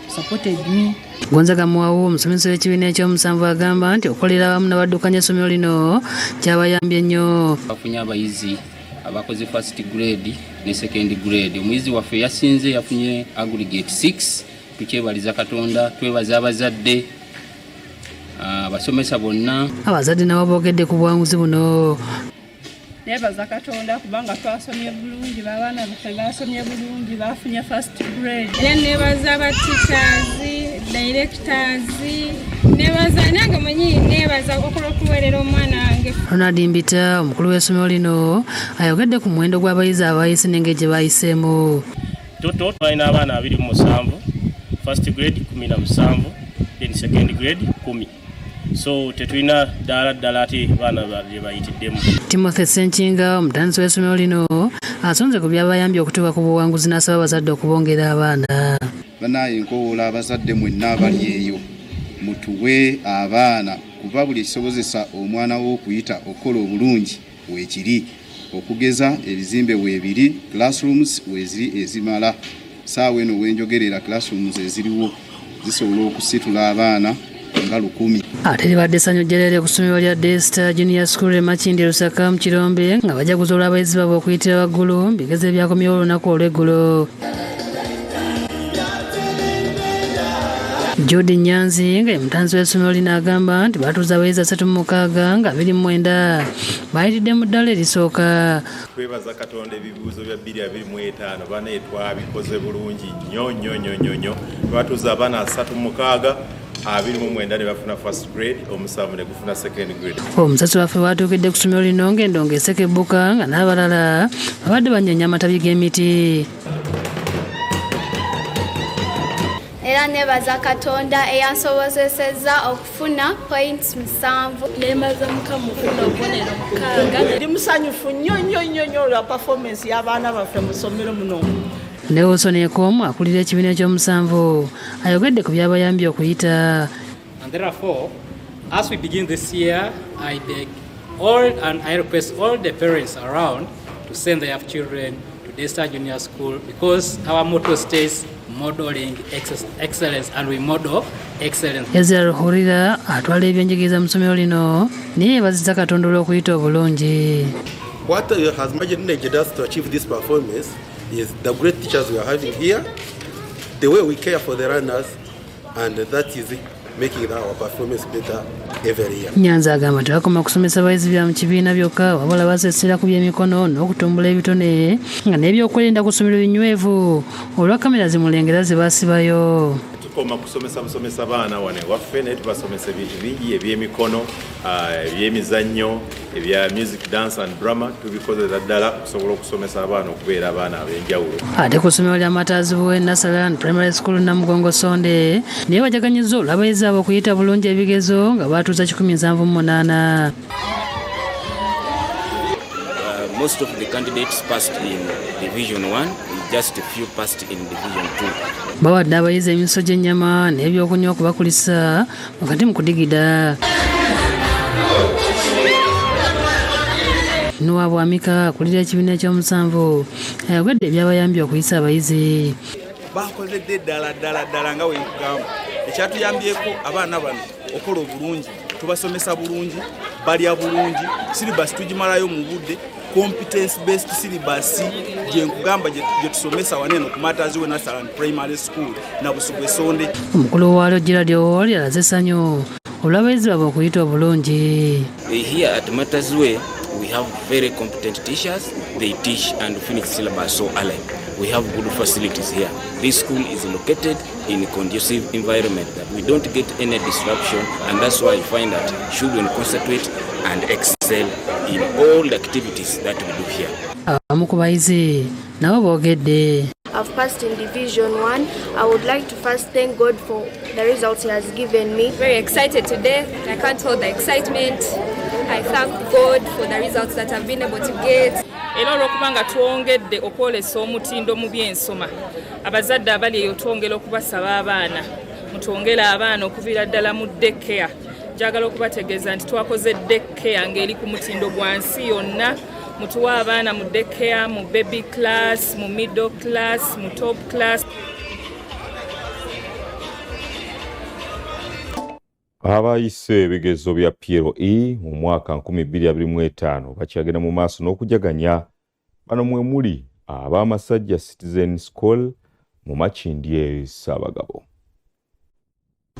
supported me. Gonzaga Mwawu, omusomesa w'ekibiina eky'omusanvu agamba nti okukolera awamu n'abaddukanya essomero lino kyabayambye nnyo. Bafunye abayizi abakoze first grade ne second grade. Omuyizi waffe yasinze yafunye aggregate 6. Tukyebaliza Katonda, twebaza abazadde, abasomesa bonna. Abazadde nabo boogedde ku buwanguzi buno. Nebaza Katonda kubanga twasomye bulungi, abaana baffe basomye bulungi, bafunye first grade. Era nebaza aba teachers, directors, nebaza nange mwennyini, nebaza okuweerera omwana wange. Ronald Mbita, omukulu w'essomero lino, ayogedde ku muwendo gw'abayizi abayise n'engeri gye bayiseemu. Total twalina abaana 27, first grade 17, then second grade 10. So tetulina ddaala ddala ate baana bye bayitiddemu. Timothy Ssenkinga, omutandisi w'essomero lino, asonze ku byabayambye okutuuka ku buwanguzi n'asaba abazadde okubongera abaana. Bannaaye nkowoola abazadde mwenna abali eyo mutuwe abaana kuba buli ekisobozesa omwana wo okuyita okukola obulungi weekiri. Okugeza ebizimbe weebiri, classrooms weeziri ezimala. Ssaawa eno wenjogerera classrooms eziriwo zisobola okusitula abaana nga 1000. Ate libadde ssanyu jjerere ku ssomero lya Daystar Junior School e Makindye Lusaka mu Kirombe nga bajaguza olw'abayizi baabwe okuyitira waggulu mu bigezo ebyakomyewo olunaku olw'eggulo. Jude Nyanzi nga ye mutanzi w'essomero lino agamba nti batuuza abayizi 36 nga 29 bayitidde mu ddala erisooka. Twebaza Katonda ebibuuzo bya 2025 bane twabikoze bulungi nnyo nnyo nnyo nnyo nnyo. Twatuuza abaana 36, 29 ne bafuna first grade, 7 ne gufuna second grade. Omusasi waffe watuukidde ku ssomero lino ng'endongo esekebbuka nga n'abalala babadde banyeenya amatabi g'emiti. Era nebaza Katonda eyansobozesezza okufuna points 7. Nebaza Mukama okufuna obubonero 6. Ndi musanyufu nnyo nnyo nnyo nnyo olwa performance y'abaana baffe mu ssomero muno. Nelson Ekomu akulira ekibiina eky'omusanvu ayogedde ku byabayambye okuyita. And therefore, as we begin this year, I beg all and I request all the parents around to send their children to Daystar Junior School because our motto states modeling excellence and we model excellence. Ezra Ruhurira atwala ebyenjigiriza mu ssomero lino naye yeebazizza Katonda olw'okuyita obulungi. What has managed us to achieve this performance is the great teachers we are having here, the way we care for the learners, and that is making our performance better every year. Nyanza agamba tebakoma kusomesa abayizi bya mu kibiina byokka wabula basesera ku by'emikono n'okutumbula ebitone nga n'ebyokwerinda ku ssomero binywevu olwa kamera zimulengera ze basibayo. Tukoma kusomesa busomesa baana wano ewaffe naye tubasomesa ebintu bingi eby'emikono, Ebyemizannyo ebya music, dance and drama tubikozesa ddala okusobola okusomesa abaana okubeera abaana ab'enjawulo. Ate ku ssomero lya Mataazibwe Nursery and Primary School Namugongo Sonde naye bajaganyizza olw'abayizi abo okuyita bulungi ebigezo nga baatuuza 178. Most of the candidates passed in Division 1, just a few passed in Division 2. Bawadde abayizi emiso gy'ennyama n'ebyokunywa okubakulisa wakati mu kudigida. Noah Bwamika akulira ekibiina ekyomusanvu ayogedde ebyabayambye okuyisa abayizi. Bakozedde ddala ddala ddala nga wenkugamba, ekyatuyambyeko abaana bano okola obulungi, tubasomesa bulungi, balya bulungi, syllabus tugimalayo mu budde, competence based syllabus gye nkugamba gye tusomesa wano eno ku Martyrs Way Nursery and Primary School Nabusugwe Sonde. Omukulu waalyo Gerald Owori alaze essanyu olw'abayizi baabwe okuyita obulungi. Here at Martyrs Way we have very competent teachers. They teach and finish syllabus so early. We have good facilities here. This school is located in a conducive environment that we don't get any disruption, and that's why you find that children concentrate and excel in all the activities that we do here. Abamu ku bayizi nabo boogedde. I've passed in Division 1. I would like to first thank God for the results He has given me. Very excited today. I can't hold the excitement. I thank God for the results that I've been able to get. Era olw'okubanga twongedde okwolesa omutindo mu by'ensoma, abazadde abali eyo twongera okubasaba abaana, mutwongere abaana okuviira ddala mu daycare. Njagala okubategeeza nti twakoze daycare ng'eri ku mutindo gwa nsi yonna. Mutuwe abaana mu daycare, mu baby class, mu middle class, mu top class. Abayise ebigezo bya PLE mu mwaka 2025 bakyagenda mu maaso n'okujaganya. Bano mwe muli ab'Amasajja Citizen School mu Makindye Ssaabagabo.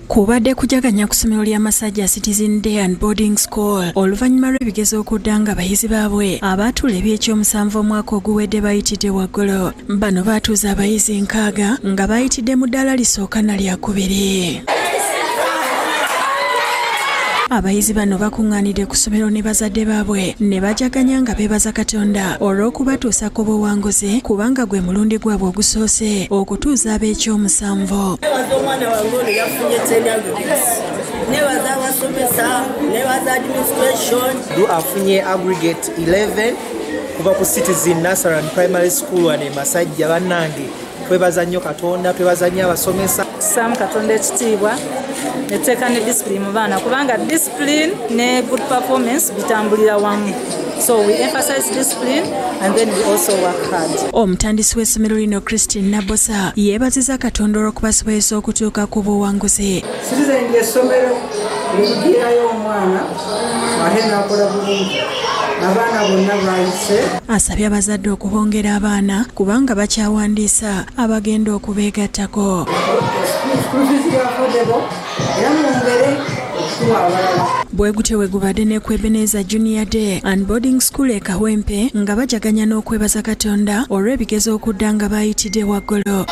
Kubadde kujaganya ku ssomero lya Masajja Citizen Day and Boarding School oluvannyuma lw'ebigezo okudda nga abayizi baabwe abaatuula ebyekyomusanvu omwaka oguwedde bayitidde waggulu. Bano baatuuza abayizi 60 nga bayitidde mu ddaala lisooka na lyakubiri. Abayizi bano bakuŋŋaanidde ku ssomero ne bazadde baabwe ne bajaganya nga beebaza Katonda olw'okubatuusa ku buwanguzi, kubanga gwe mulundi gwabwe ogusoose okutuuza ab'ekyomusanvu. Nebaza omwana wange ono yafunye 10 aggregates, nebaza abasomesa, nebaza administration. Du afunye aggregate 11 kuva ku Citizen Nursery and Primary School wano e Masajja. Bannange, twebaza nnyo Katonda, twebaza nnyo abasomesa. Tusaamu Katonda ekitiibwa netuteeka ne discipline mu baana, kubanga discipline ne good performance bitambulira wamu. So we emphasize discipline and then we also work hard. Omutandisi w'essomero lino Christine Nabosa yeebaziza Katonda olw'okubasobozesa okutuuka ku buwanguzi. Citizen ly'essomero likugirayo omwana ate n'akola bulungi, abaana bonna bayise. Asabye abazadde okubongera abaana kubanga bakyawandiisa abagenda okubeegattako. School fees affordable, era mwongere okutuwa abalala. Bwe gutyo bwe gubadde ne ku Ebenezer Junior Day and Boarding School e Kawempe nga bajaganya n'okwebaza Katonda olw'ebigezo okudda nga bayitidde waggulu.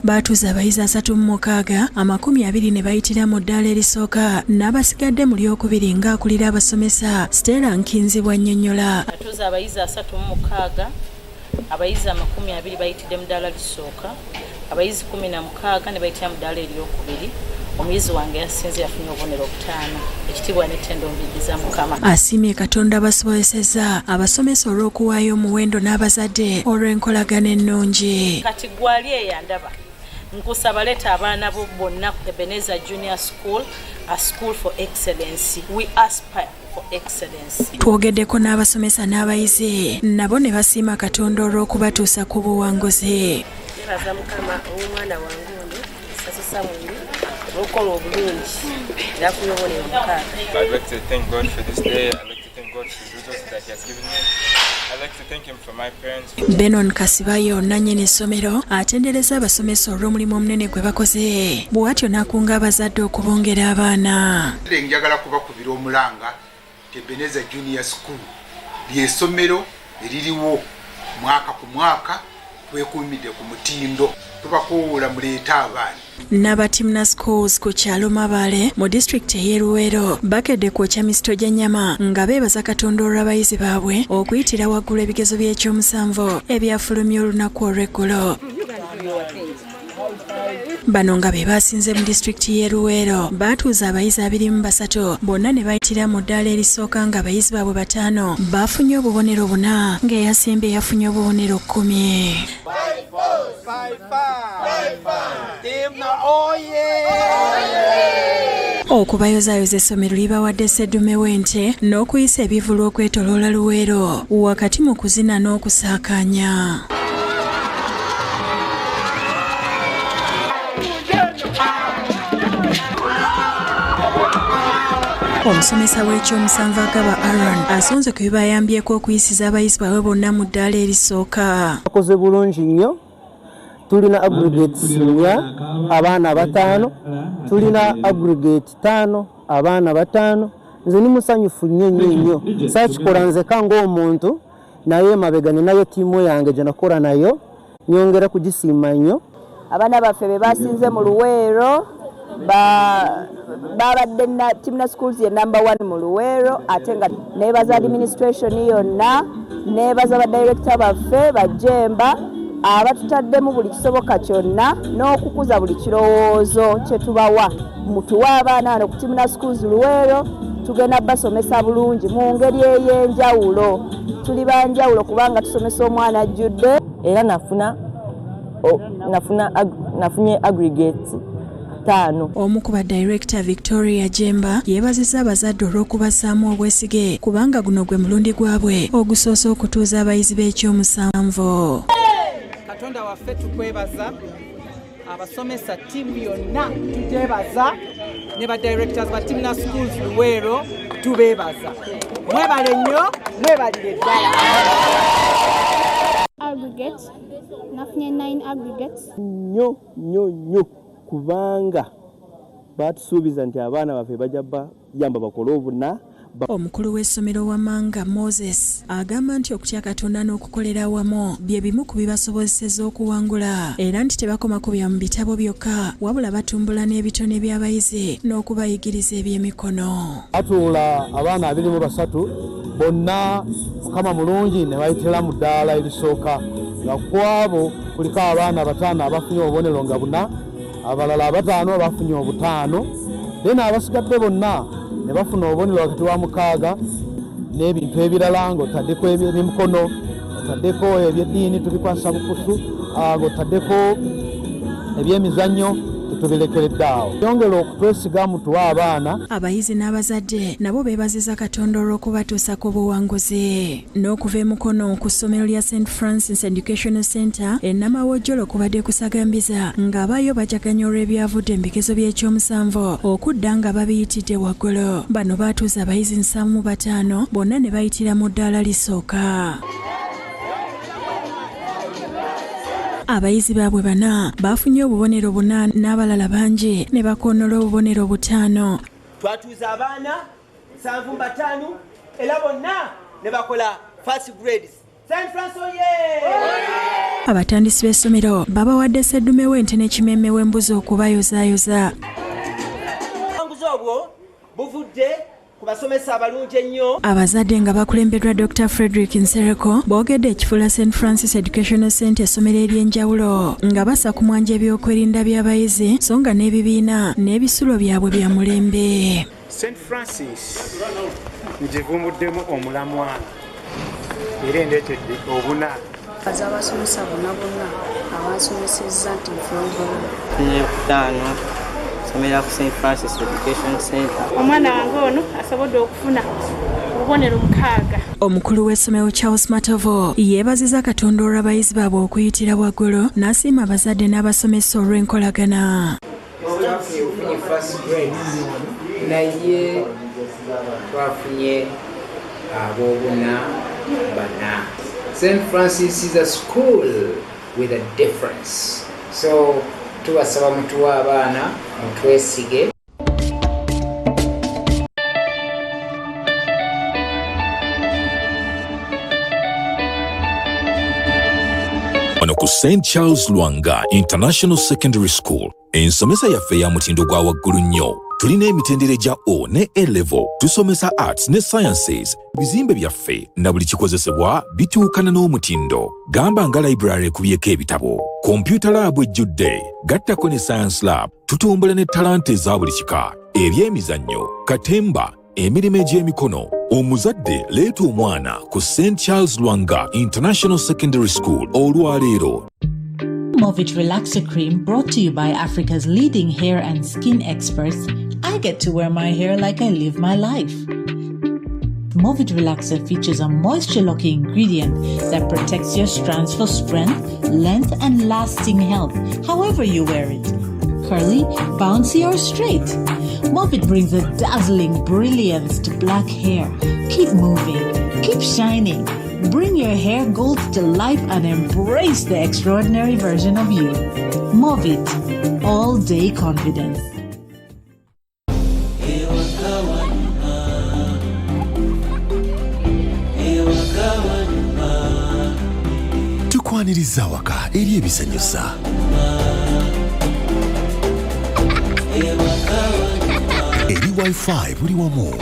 Baatuuza abayizi 36, 20 ne bayitira mu ddaala erisooka n'abasigadde mu lyokubiri, ng'akulira abasomesa Stella Nkinzi bw'annyonnyola. Atuuza abayizi 36, abayizi 20 bayitidde mu ddaala lisooka, abayizi 16 ne bayitira mu ddaala eryokubiri. Omuyizi wange yasinze, yafunye obubonero 5. Ekitiibwa n'ettendo mbiddiza Mukama. Asiimye Katonda basobozesezza abasomesa olw'okuwaayo omuwendo n'abazadde olw'enkolagana ennungi. Kati gwali eyandaba, nkusaba leeta abaana bo bonna ku Ebenezer Junior School, a school for excellence. We aspire for excellence. Twogeddeko n'abasomesa n'abayizi nabo ne basiima Katonda olw'okubatuusa ku buwanguzi. Nebaza Mukama ow'omwana wange ono Saso Samwiri olw'okukola obulungi era afunye obubonero 6. I'd like to thank God for this day. I'd like to thank God for the results that He has given me. I'd like to thank Him for my parents. Benon Kasibayo nannyini ssomero atendereza abasomesa olw'omulimu omunene gwe bakoze, bw'atyo n'akunga abazadde okubongera abaana. Njagala kubakubira omulanga nti Ebenezer Junior School ly'essomero eririwo mwaka ku mwaka, twekuumidde ku mutindo. Tubakoowoola muleete abaana. N'abatimna Schools ku kyalo Mabale mu disitulikiti ey'e Luweero bakedde kwokya misito gy'ennyama nga beebaza Katonda olw'abayizi baabwe okuyitira waggulu ebigezo by'ekyomusanvu ebyafulumye olunaku olw'eggulo. Bano nga be baasinze mu disitulikiti y'e Luweero baatuuza abayizi 23 bonna ne bayitira mu ddaala erisooka ng'abayizi baabwe 5 baafunye obubonero 4 ng'eyasembye yafunye obubonero 10. Okubayozaayoza essomero libawadde sseddume w'ente n'okuyisa ebivvulu okwetooloola Luweero wakati mu kuzina n'okusaakaanya. Omusomesa w'ekyomusanvu Agaba Aaron asonze ku bibayambyeko okuyisiza abayizi baabwe bonna mu ddaala erisooka. Bakoze bulungi nnyo. Tulina aggregates 4 abaana 5, tulina aggregate 5 abaana 5. Nze ni musanyufu nnyo nnyo nnyo. Saakikola nzeka ng'omuntu, naye mabega ninayo ttiimu yange gye nakola nayo, nyongera kugisiima nnyo. Abaana baffe be basinze mu Luweero, babadde na Timna Schools ye number 1 mu Luweero, ate nga neebaza administration yonna, neebaza ba director baffe bajemba abatutaddemu buli kisoboka kyonna n'okukuza buli kirowoozo kye tubawa. Mutuwe abaana wano ku Timna Schools Luweero, tugenda basomesa bulungi mu ngeri ey'enjawulo. Tuli banjawulo kubanga tusomesa omwana ajjudde. Era nafunye aggregate 5. Omu ku ba director Victoria Jemba yeebazizza abazadde olw'okubassaamu obwesige kubanga guno gwe mulundi gwabwe ogusoose okutuuza abayizi b'ekyomusanvu. Katonda waffe tukwebaza, abasomesa ttiimu yonna tuteebaza, ne ba directors ba Timna Schools Luweero tubeebaza. Mwebale nnyo, mwebalire ddala. Aggregate, nafunye 9 aggregates. Nnyo nnyo nnyo kubanga batusuubiza nti abaana baffe bajja bayamba bakole obuna. Omukulu w'essomero Wamanga Moses agamba nti okutya Katonda n'okukolera awamu bye bimu ku bibasobozesezza okuwangula, era nti tebakoma ku bya mu bitabo byokka wabula batumbula n'ebitone by'abayizi n'okubayigiriza ebyemikono. Batuula abaana 23 bonna Mukama mulungi ne bayitira mu ddaala erisooka, nga ku abo kuliko abaana 5 abafunye obubonero nga 4, abalala 5 abafunye 5, then abasigadde bonna ne bafuna obubonero wakati wa 6 n'ebintu ebirala ng'otaddeko ebyemikono, otaddeko ebyeddiini tubikwasa bukusu, ng'otaddeko ebyemizannyo tetubirekeredde awo. Yongera okutwesiga mutuwe abaana. Abayizi n'abazadde nabo beebaziza Katonda olw'okubatuusa ku buwanguzi. N'okuva e Mukono ku ssomero lya St Francis Educational Center e Namawojjolo kubadde kusagambiza ng'abaayo bajaganya olw'ebyavudde mu bigezo by'ekyomusanvu okudda nga babiyitidde waggulu. Bano baatuuza abayizi 75 bonna ne bayitira mu ddaala lisooka. Abayizi baabwe 4 baafunye obubonero 4 n'abalala bangi ne bakoonola obubonero 5. Twatuuza abaana 75 era bonna ne bakola first grades. St Francis oye! Abatandisi b'essomero babawadde sseddume w'ente n'ekimeme w'embuzi okubayozaayoza. Obuwanguzi obwo buvudde ku basomesa abalungi ennyo. Abazadde nga bakulembeddwa Dr. Frederick Nsereko boogedde ekifuula St Francis Educational Center essomero ery'enjawulo nga bassa ku mwanja ebyokwerinda by'abayizi so nga n'ebibiina n'ebisulo byabwe bya mulembe. St Francis ngivumbuddemu omulamwa era endeetedde obuna. Abasomesa bonna bonna abasomesezza nti nfuna. 5 somera ku St Francis Education Center. Omwana wange ono asobodde okufuna obubonero 6. Omukulu w'essomero Charles Matovu yeebaziza Katonda olw'abayizi baabwe okuyitira waggulu n'asiima abazadde n'abasomesa olw'enkolagana. Twafunye first grade naye twafunye ab'obuna 4. St Francis is a school with a difference. So tubasaba mutuwe abaana mutwesige. Wano Ku St Charles Lwanga International Secondary School, ensomesa yaffe ya mutindo gwa waggulu nnyo. Tulina emitendera egya O ne A level, tusomesa arts ne sciences. Ebizimbe byaffe na buli kikozesebwa bituukana n'omutindo, gamba nga library ekubyeko ebitabo, computer lab ejjudde, gattako ne science lab. Tutumbula ne talanta eza buli kika, ebyemizannyo, katemba, emirimu egy'emikono. Omuzadde leeta omwana ku St Charles Lwanga International Secondary School olwaleero. Movit Relaxer Cream, brought to you by Africa's leading hair and skin experts. I get to wear my hair like I live my life. Movit Relaxer features a moisture locking ingredient that protects your strands for strength, length, and lasting health, however you wear it. Curly, bouncy, or straight. Movit brings a dazzling brilliance to black hair. Keep moving, keep shining. Bring your hair goals to life and embrace the extraordinary version of you. Movit, all day confidence. Tukwaniriza awaka eri ebisanyusa, eri wifi buli wamu,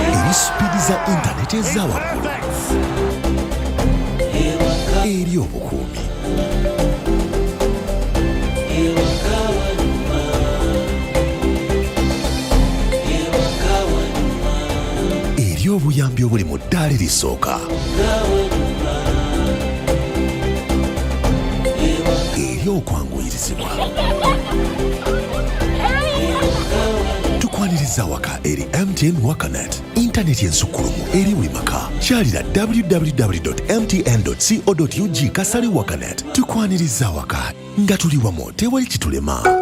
eri sipiidi za intaneti eza waggulu, eri obukuumi. Eri obuyambi obuli mu ddaala erisooka, eri okwanguyirizibwa. Tukwaniriza awaka eri MTN Wakanet, intaneti ensukkulumu eri buli maka. Kyalira www.mtn.co.ug/wakanet. Tukwaniriza awaka nga tuli wamu, tewali kitulema.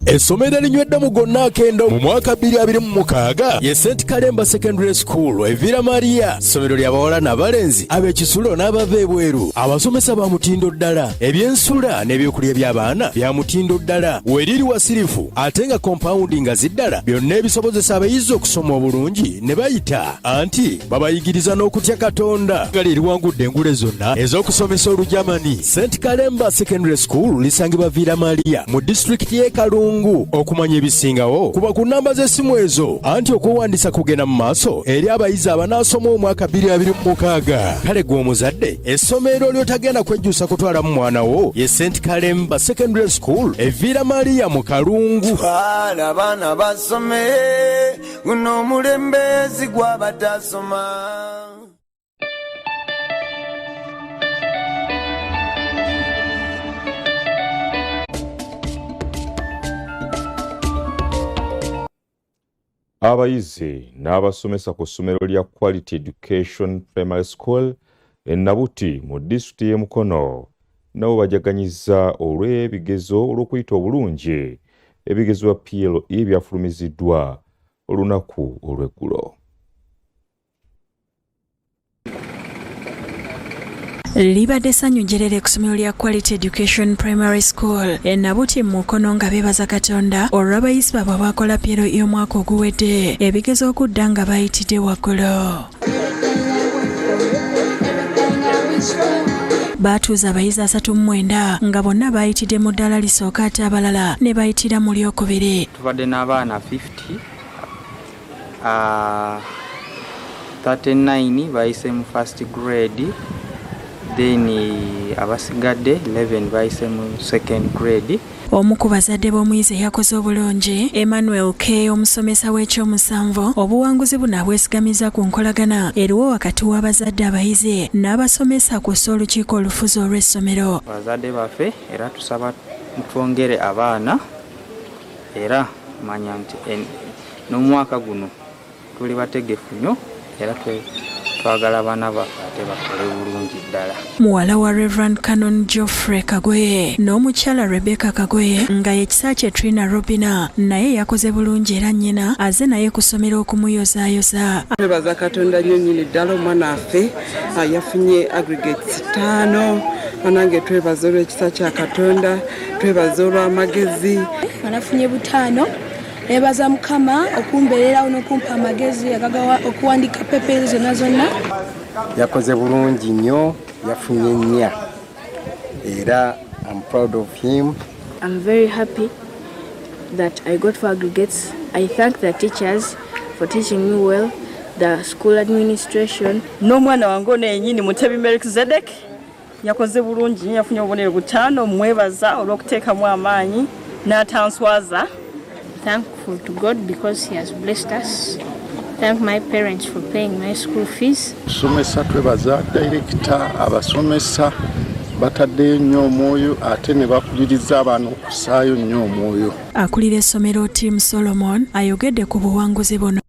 Essomero erinywedde mu gonna akendo mu mwaka 2026 ye St Kalemba Secondary School e Villa Maria. Ssomero ly'abawala n'abalenzi, ab'ekisulo n'abava ebweru. Abasomesa ba mutindo ddala, ebyensula n'ebyokulya by'abaana bya mutindo ddala. Weriri wasirifu ate nga kompawundi nga ziddala, byonna ebisobozesa abayizi okusoma obulungi ne bayita, anti babayigiriza n'okutya Katonda. Nga lyeriwangudde engule zonna ez'okusomesa Olujamani. St Kalemba Secondary School lisangibwa Villa Maria mu disitulikiti y'e Kalungu. Okumanya ebisingawo kuba ku namba z'essimu ezo, anti okwewandiisa kugenda mu maaso eri abayizi abanaasoma omwaka 2026. Kale gwe omuzadde, essomero ly'otagenda kwejjusa kutwalamu mwana wo ye St Kalemba Secondary School e Villa Maria mu Kalungu. Twala abaana basome, guno omulembe gw'abatasoma. Abayizi n'abasomesa ku ssomero lya Quality Education Primary School e Nabuti mu disitulikiti y'e Mukono nabo bajaganyiza olw'ebigezo olw'okuyita obulungi ebigezo bya PLE byafulumiziddwa olunaku olw'eggulo. Libadde ssanyu njerere ku ssomero lya Quality Education Primary School e Nabuti mu Mukono nga beebaza Katonda olw'abayizi baabwe abakola PLE y'omwaka oguwedde ebigezo okudda nga bayitidde waggulu. Baatuuza abayizi 39 nga bonna bayitidde mu ddaala lisooka ate abalala ne bayitira mu lyokubiri. Tubadde n'abaana 50, 39 bayise mu first grade, then abasigadde 11 bayise mu second grade. Omu ku bazadde b'omuyizi eyakoze obulungi, Emmanuel K, omusomesa w'ekyomusanvu, obuwanguzi buno abwesigamiza ku nkolagana eriwo wakati w'abazadde, abayizi n'abasomesa kw'ossa olukiiko olufuzi olw'essomero. Bazadde baffe, era tusaba twongere abaana, era manya nti n'omwaka guno tuli bategefu nnyo, era twagala abaana baffe ate bakole bulungi ddala. Muwala wa Reverend Canon Geoffrey Kagoye n'omukyala Rebecca Kagoye nga ye Kisaakye Trina Robina naye yakoze bulungi, era nnyina aze naye ku ssomero okumuyozaayoza. Twebaza Katonda nnyo nnyini ddala, omwana waffe yafunye aggregates 5. Banange, twebaza olw'ekisa kya Katonda, twebaza olw'amagezi. Anafunye 5. Nebaza Mukama okumbeererawo n'okumpa amagezi agagawa okuwandiika pepa ezo zonna zonna. Yakoze bulungi nnyo, yafunye 4 era I'm proud of him. I'm very happy that I got 4 aggregates. I thank the teachers for teaching me well, the school administration. N'omwana wange ono yennyini Mutebi Melkizedek yakoze bulungi nnyo, yafunye obubonero 5. Mwebaza olw'okuteekamu amaanyi n'atanswaza. Thankful to God because he has blessed us. Thank my parents for paying my school fees. Tusomesa, twebaza director, abasomesa bataddeyo nnyo omwoyo ate ne bakubiriza abaana okussaayo nnyo omwoyo. Akulira essomero Tim Solomon ayogedde ku buwanguzi buno.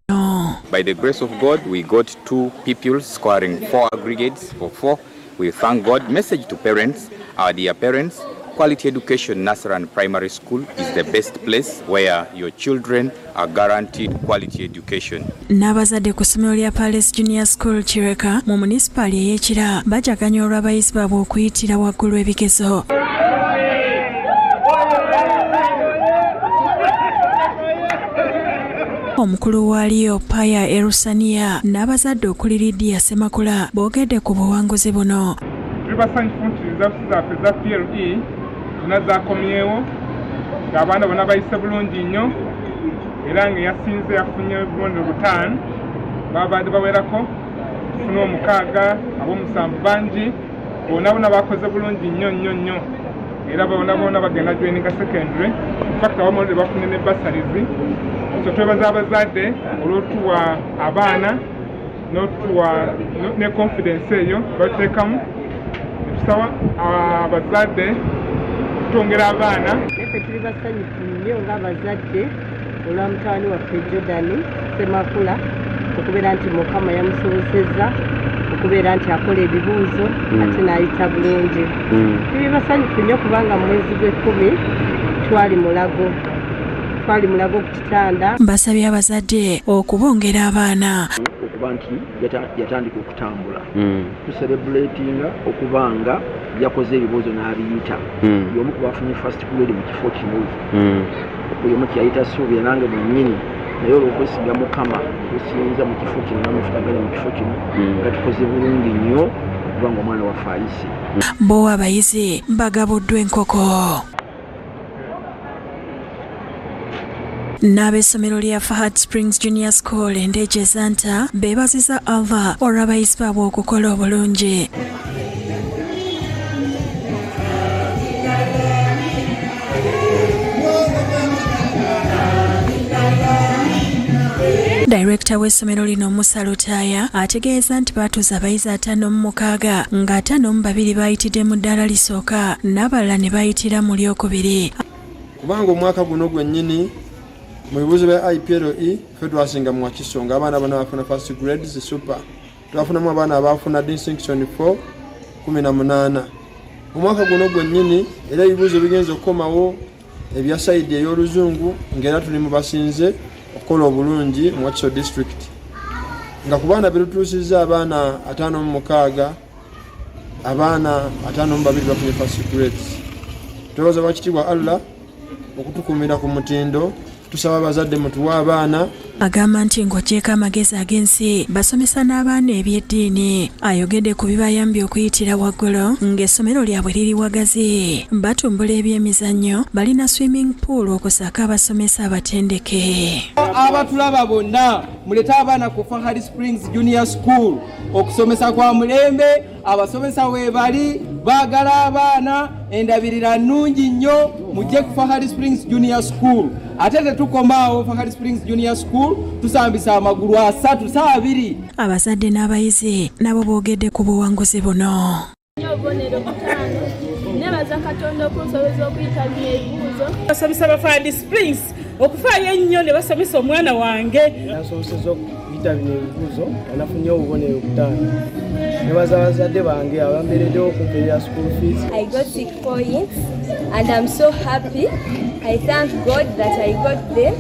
By the grace of God, we got 2 pupils scoring 4 aggregates for 4. We thank God. Message to parents, our dear parents, Quality Education Nursery and Primary School is the best place where your children are guaranteed quality education. N'abazadde ku ssomero lya Palace Junior School Kireka mu munisipaali ey'e Kira bajaganya olw'abayizi baabwe okuyitira waggulu ebigezo. Omukulu wa Leo Paya Erusania n'abazadde okuli Lydia Ssemakula boogedde ku buwanguzi buno. Tuli basanyufu nti results zaffe za PLE zonna zakomyewo, ng'abaana bonna bayise bulungi nnyo era ng'eyasinze yafunye obubonero 5, babadde bawerako tufune 6, ab'omusanvu bangi, bonna bonna bakoze bulungi nnyo nnyo nnyo era bonna bonna bagenda joininga secondary. In fact abamu already bafunye ne bursaries. So twebaza abazadde olw'otuwa abaana n'otuwa ne confidence eyo bateekamu. Tusaba abazadde okutwongera abaana. Naffe tuli basanyufu nnyo ng'abazadde olwa mutabani waffe Jordan Ssemakula okubeera nti Mukama yamusobosezza okubeera nti akola ebibuuzo ate n'ayita bulungi. Tuli basanyufu nnyo kubanga mu mwezi gw'ekkumi twali mulago ku kitanda. Basabye abazadde okubongera abaana. Okuba nti yatandika okutambula, tuserebulatinga okuba nga yakoze ebibuuzo n'abiyita. Y'omu ku bafunye first grade mu kifo kino. Oyo kyeyayita suubira nange mwennyini, naye olw'okwesiga Mukama tusinza mu kifo kino n'amafuta gali mu kifo kino nga tukoze bulungi nnyo okuba nga omwana waffe ayise. Bo abayizi bagabuddwa enkoko. N'ab'essomero lya Fahad Springs Junior School e Ndejje Zanta beebaziza Allah olw'abayizi baabwe okukola obulungi. Director w'essomero lino Musa Lutaaya ategeeza nti baatuuza abayizi 56 nga 52 baayitidde mu ddaala lisooka n'abalala ne bayitira mu lyokubiri. Kubanga omwaka guno gwennyini mu bibuuzo bya IPLE ffe twasinga mu Wakiso nga abaana bonna bafuna first grades super. Twafunamu abaana abaafuna distinction 4 18. Omwaka guno gwennyini era ebibuuzo bigenza okukomawo ebya sayidi ey'oluzungu ng'era tuli mu basinze okukola obulungi mu Wakiso district. Nga ku baana betutuusizza abaana 56, abaana 52 bafunye first grades. Twebaza Wakitiibwa Allah okutukuumira ku mutindo. Tusaba abazadde mutuwe abaana. Agamba nti ng'oggyeeko amagezi ag'ensi basomesa n'abaana eby'eddiini. Ayogedde ku bibayambye okuyitira waggulu ng'essomero lyabwe liri wagazi. Batumbula ebyemizannyo, balina swimming pool okusaako abasomesa abatendeke. Abatulaba bonna mulete abaana ku Fahad Springs Junior School. Okusomesa kwa mulembe, abasomesa weebali, baagala abaana, endabirira nnungi nnyo, mujje ku Fahad Springs Junior School. Ate tetukomaawo Fahad Springs Junior School, tusambisa amagulu 3 saa 2. Abazadde n'abayizi nabo boogedde ku buwanguzi buno. Obubonero 5. Nebaza Katonda okunsobeza okuyita bino ebibuuzo. Basomesa ba Fahad Springs okufaayo ennyo ne basomesa omwana wange. Yansobosezza okuyita bino ebibuuzo nga nafunye obubonero 5. Nebaza abazadde bange abambeereddewo okumpeerera school fees. I got 6 points and I'm so happy. I thank God that I got them.